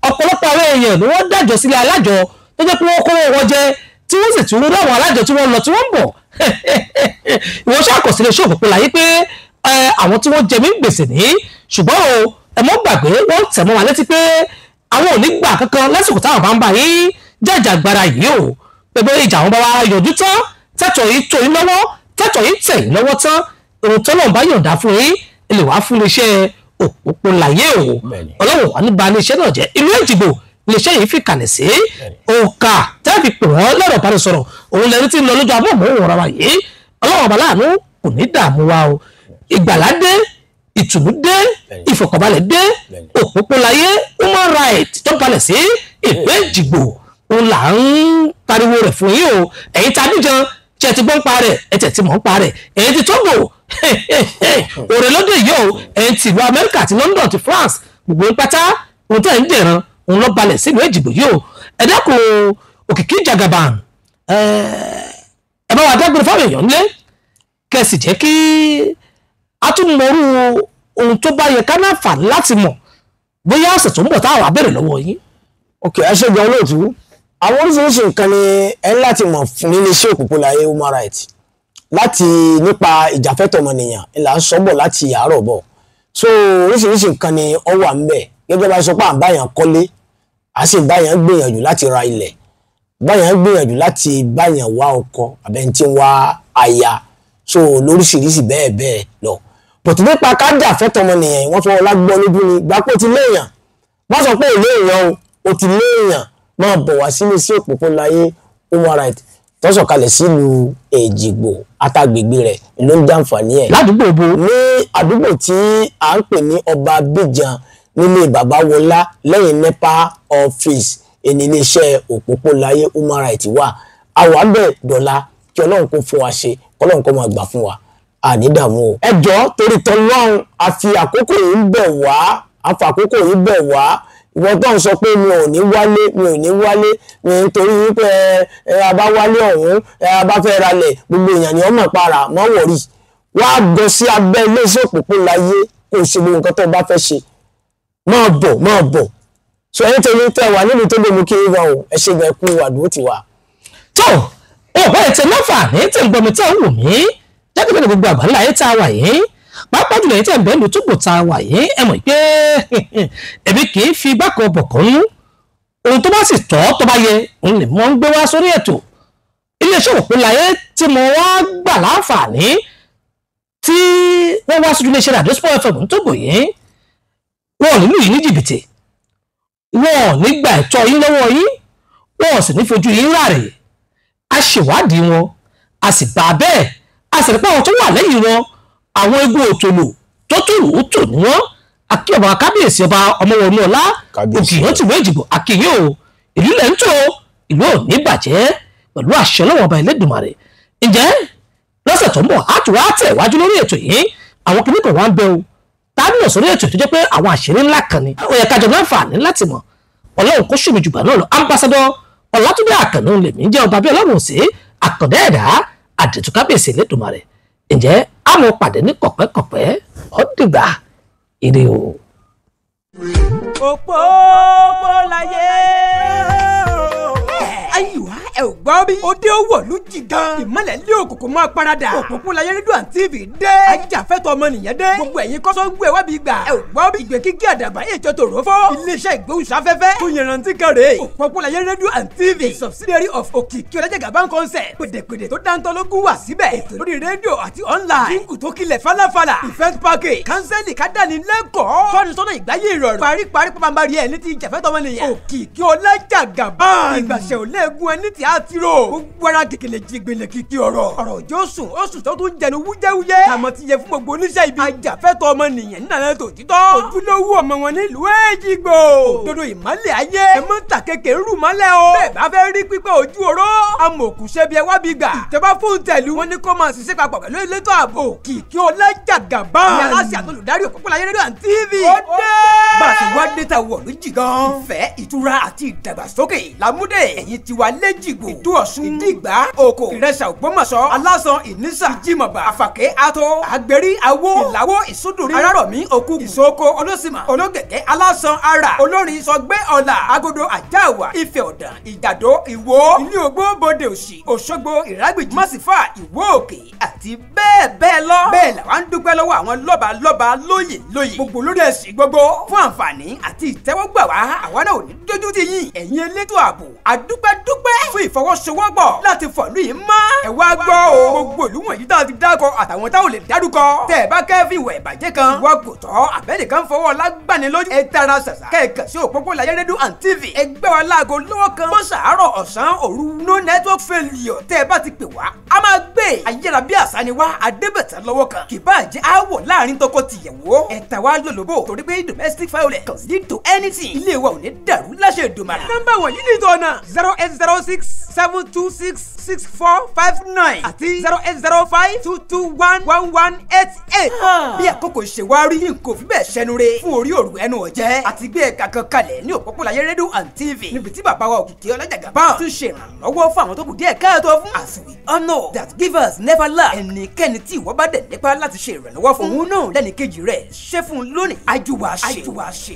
Ọ̀pọ̀lọpọ̀ àwọn èèyàn ni wọ́n dájọ́ sílé alájọ tó jẹ́ pé wọ́n kówó wọn jẹ, tí wọ́n sì tún rí àwọn alájọ tí wọ́n lọ tí wọ́n ń bọ̀. Ìwọ ṣàkọsílẹ̀ iléeṣẹ́ Òpópóláyé pé àwọn tí wọ́n jẹ mí gbèsè ní, ṣùgbọ́n o ẹ mọ́ gbàgbé wọ́n tẹ̀ mọ́ wa létí pé àwọn ò ní gbà kankan lásìkò táwọn bá ń bá yín jàjàgbara yìí o, pẹ̀lú ìjà àwọn bá wa yọjú tán, tẹ́tọ̀ yìí tó yín lọ́wọ́, tẹ́tọ̀ yìí tẹ̀ yín lọ́wọ́ tán, ohun tó lọ́n bá yọ̀ǹda fún yín lè wá fún iléeṣẹ́ Òpópóláyé o. Ọlọ́run wà nípa iléeṣẹ́ náà jẹ́. Ìlú Èjìgbò iléeṣẹ́ yìí fi kalẹ̀ sí òǹkà tẹ́ẹ̀fì pè wọ́n lọ́rọ̀ bá sọ̀rọ̀ òun lẹ́ni tí ń lọ lójú abọ́ mọ́ òun wa yìí. Ọlọ́run ọba láàánú kò ní dààmú wa o. Ìgbàlá dé, ìtùnú dé, ìfọ̀kànbalẹ̀ dé. Òpópóláyé human right tó balẹ̀ sí ìlú Èjìgbò òun là ń pariwo rẹ̀ fún yín o. Ẹ̀yin tá a níjan tí ẹ ti gbọ́ ń pa rẹ̀, ẹ tẹ̀ ti mọ̀ ń pa rẹ̀, ẹ̀yin ti Togo òrè lóde yìí o, ẹ̀yin ti ìlú Amẹ́ríkà ti London ti France, gbogbo ń pátá òun tẹ̀ ń dẹ̀ran òun lọ balẹ̀ sílùú Èjìgbò yìí o. Ẹ dákun Òkìkí Jagaban, ẹ bá wa dágbére fáwọn èèyàn nílé, kẹ́ sì jẹ́ kí a tún mọrú ohun tó bá yẹ ká náà fà láti mọ̀ bóyá ọ̀sẹ̀ tó ń bọ̀ táwọn abẹ́rẹ́ lọ́wọ́ yín.
Ok, ẹ ṣe gan olóòtú. Àwọn oríṣiríṣi nǹkan ni ẹ ń láti mọ̀ fún iléeṣẹ́ Òpópóláyé human rights láti nípa ìjàfẹ́tọ̀ ọmọnìyàn là ń sọ bọ̀ láti àárọ̀ bọ̀. So oríṣiríṣi nǹkan ni ó wà ń bẹ̀. Gẹ́gẹ́ bá a sọ pé à ń báyàn kọ́lé, à sì báyàn gbìyànjú láti ra ilẹ̀, báyàn gbìyànjú láti báyàn wá ọkọ àbẹ́ni tí ń wá aya, so lóríṣiríṣi bẹ́ẹ̀ bẹ́ẹ̀ lọ. Bọ̀tí nípa kájà fẹ́tọ̀ ọmọnìyàn wọ́n fọwọ́ lágbọ́ lójú ni gbapò ti léèyàn, má sọ pé ò léèyàn o, o ti léèyàn, máa bọ̀ wá sílé sí Òpópóláyé human right tó sọ̀kalẹ̀ sílùú Èjìgbò àtàgbègbè rẹ̀ ló ń jàǹfààní ẹ̀.
Ládùúgbò bo?
Ní àdúgbò tí à ń pè ní Ọba Abíjan nílé Bàbá Wọlá lẹ́yìn NEPA office ẹni iléeṣẹ́ Òpópóláyé human right wà. Àwa bẹ̀ dọ̀la kí Ọlọ́run kó fún wa ṣe, kọ́lọ́run kó máa gbà fún wa, àní dààmú o. Ẹ jọ̀ọ́ torí tọlọ́run, a fi àkókò yìí ń bẹ̀ wá, a fi àkókò yìí bẹ̀ wá. Ìwọ tó ń sọ pé mi ò ní wálé, mi ò ní wálé, mi nítorí wípé ẹ a bá wálé ọ̀hún, ẹ a bá fẹ́ ralẹ̀, gbogbo èèyàn ni ọmọ para, mọ́ wọ̀rí. Wá gọ sí abẹ́ iléeṣẹ́ Òpópóláyé kó o ṣe gbogbo nǹkan tó o bá fẹ́ ṣe. Máa bọ̀, máa bọ̀. So ẹ̀yin tèmi tẹ́ wà níbi tó gbòmù kí n wà o, ẹ ṣe gan kú àdúró ti wà.
Tó o bẹ́ẹ̀ tẹ láǹfààní tẹ̀ ń gbọ́ mi tẹ̀ ń wò mí jákèjádò gbogbo àgbáńlá ayé tá a wà yìí, pàápàá jùlọ èyí tẹ̀ ń bẹ́ẹ̀ lù túbò tá a wà yìí, ẹ mọ̀ pé èmi kì í fi bákan bọ̀kan nú, ohun tó bá sì tọ́ tó bá yẹ òun lè mọ́ ń gbé wá sórí ètò. Iléeṣẹ́ Òpópóláyé tí mo wá gbà láǹfààní tí wọ́n wá sójú iléeṣẹ́ Àdó Sport FM Tógò yìí, wọn ò ní lù yín ní jìbìtì, wọn ò ní gba ẹ̀tọ́ yín lọ́wọ́ yín, wọn ò sì ní fojú yín ráre. A ṣèwádìí wọn, a sì bá a bẹ́ẹ̀, a sì rí pé àwọn tó wà lẹ́yìn wọn àwọn egun òtòlò tó tòrò tò ní wọn. Akí ọba kábíyèsí ọba ọmọwọnú ọlá Ògìyàn tìlú Èjìgbò akíyìn o, ìlú lẹ́ ń tó, ìlú ò ní bàjẹ́ pẹ̀lú àṣẹ Ọlọ́run ọba Ẹlẹ́dùmarè. Ǹjẹ́ lọ́sẹ̀ tó ń bọ̀ á tún wá tẹ̀ wájú lórí ètò yìí, àwọn kìnnìkan kan wá ń bẹ o tábìlì sórí ètò tó jẹ́ pé àwọn àṣírí ńlá kan ni ó yẹ kájọ láǹfààní láti mọ̀. Ọlọ́run kó ṣùmí jùgbà náà lọ. Ambassador Ọlátúndé Àkànní lèmi jẹ́ ọba bí Ọlọ́run sí àkàndá ẹ̀dá àdètú kábíyèsí Ẹlẹ́dùmarè. Ǹjẹ́ a mọ̀ pàdé ní kọ̀pẹ́kọ̀pẹ́? Ó dìgbà, ire o.
Òpópóláyé. Ayiwa, ẹ ò gbọ́ bí. Òde wọ̀lú jìgàn. Ìmọ̀lẹ̀ lé òkùnkùn máa parada. Òpópóláyé rédíò and TV dé. Ajàfẹ́tọ̀ ọmọnìyàn dé. Gbogbo ẹ̀yin kọ́sọ́ gbé wá bí gbà. Ẹ ò gbọ́ bí. Ìgbé kíkí àdàbà ètò tòrófó. Iléeṣẹ́ ìgbóhùnsáfẹ́fẹ́ tó yanrantí kan rèé. Òpópóláyé rédíò and TV, subsidiary of Òkìkí Ọlájàgàbá concept. Pèdèpèdè tó dáńtọ́ lógún wà síbẹ̀. Ètò lórí rédíò àti online. Jíǹkù tó kilẹ̀ falafala. Event package. Kánsẹ́lì kádàní lẹ́kọ̀ọ́. Tọ́ni sọ́nà ìgbáyé ìrọ̀rùn. Paríparí pàpàǹbarì ẹ̀ ní ti ìjàfẹ́tọ̀ ọmọnìyàn. Òkìkí Ọlájàgàbá. Ìgbàṣẹ ò léegun ẹni tí a ti rò. Gbogbo ara kìkìlẹ̀ jìgbìlẹ̀ kìkì ọ̀rọ̀. Ọ̀rọ̀ òjò sùn ó sùn tó tún jẹnu wújẹ́wújẹ́. Àmọ́ ti yẹ fún gbogbo oníṣẹ́ ibi. Ajàfẹ́tọ̀ ọmọnìyàn nínú tòtítọ́. Ojúlówó ọmọ wọn nílùú Èjìgbò. Òdodo ìmọ́lẹ̀ ayé. Ẹ mọ́ ta kékeré rù mọ́lẹ̀ o. Bẹ́ẹ̀ bá fẹ́ rí pípẹ́ ojú oró. Amòòkùn ṣe bí ẹ wá bí gbà. Ìjọba fún tẹ̀lú. Wọ́n ní kó máa ṣiṣẹ́ papọ̀ pẹ̀lú elétò ààbò. Òkìkí Ọlájàgàbá. Ní aláṣẹ àtolùdarí Òpópóláyé rédíò and TV. Ó dé. Bá a ṣe wá dé ta wọ̀ ló jì gan. Ìfẹ́, ìtura àti ìdàgbàsókè làmúdè. Ẹ̀yin tiwa lẹ́jìgbò. Ìdú Ọ̀ṣun. Ìdígbà. Òkò. Ìrẹsà Ògbómọ̀ṣọ́. Alásàn Ìnísà. Ìjìmọ̀bà. Àfàkẹ́ Ato. Àgbẹ̀rí Awó. Ìlàwó Ìsúdùrí. Arárọ̀mí Òkú. Ìsoko Olósìmọ̀. Ológẹ̀gẹ̀ Alásàn Ara. Olórin Sọgbẹ́ Ọ̀là. Agodo Àjáàwà. Ifẹ̀ Ọ̀dàn. Ìjàdó Ìwó. Ilé Ogbó Bòde Òsì. Òṣogbo Ìrágbìjí. Mọ́sífà Ìwó Òkè àti bẹ́ẹ̀ bẹ́ẹ̀ lọ. Bẹ́ẹ̀ làwa ń dúpẹ́ lọ́wọ́ àwọn lọ́ba lọ́ba lóyè lóyè. Gbogbo lórí ẹ̀sìn gbogbo fún àǹfààní àti ìtẹ́wọ́gbà wá. Àwa náà ò ní dójú tì yín. Ẹ̀yin elétò ààbò àdúpẹ́dúpẹ́ fún ìfọwọ́sowọ́pọ̀ láti fọ̀lú yìí mọ́. Ẹ wá gbọ́ o. Gbogbo ìlú wọ̀nyí tá a ti dákọ àtàwọn táwọn lè dárúkọ. Tẹ́ ẹ bá kẹ́fì ìwà ìbàjẹ́ kan. Ìwà kò tọ́ àbẹ́nìkan fọwọ́ lágbàni lójú. Ẹ tara ṣàṣà kẹ́ẹ̀kan sí Òpópóláyé rédíò and TV. Ẹ gbẹ́ wa láago lọ́wọ́ kan. Bó ṣàárọ̀ ọ̀sán òru no network failure. Tẹ́ ẹ bá ti pè wá a máa gbé. Ayéra bí àṣà ni wá adébẹ̀tẹ̀ lọ́wọ́ kan. Kì bá jẹ́ aáwọ̀ láàrin tọkọ tìyàwó. Ẹ ta wá lólobó torí pé domestic violence can lead to anything. Ilé wa ò ní dàrú láṣẹ Èdùmàrè. Nọ́mbà wọ̀nyí ní ìtọ́nà 08067266459 àti 08052211188. Bí àkókò ṣe wá rí n kò fi bẹ́ẹ̀ ṣẹnu re fún orí òru ẹnu ọ̀jẹ́ àti gbé ẹ̀ka kan kalẹ̀ ní Òpópóláyé rédíò and TV níbi tí bàbá wa Òkìkí Ọlájàgàbá tún ṣe ìrànlọ́wọ́ fún àwọn tó kù díẹ̀ káàtó fún. As we all know that givers never lack. Ẹnikẹ́ni tí ìwọ bá dẹ̀ nípa láti ṣe ìrànlọ́wọ́ fún òun náà lẹ́nìkejì rẹ̀ ṣe fún un lónìí. Ajúwa ṣe. Ajúwa ṣe.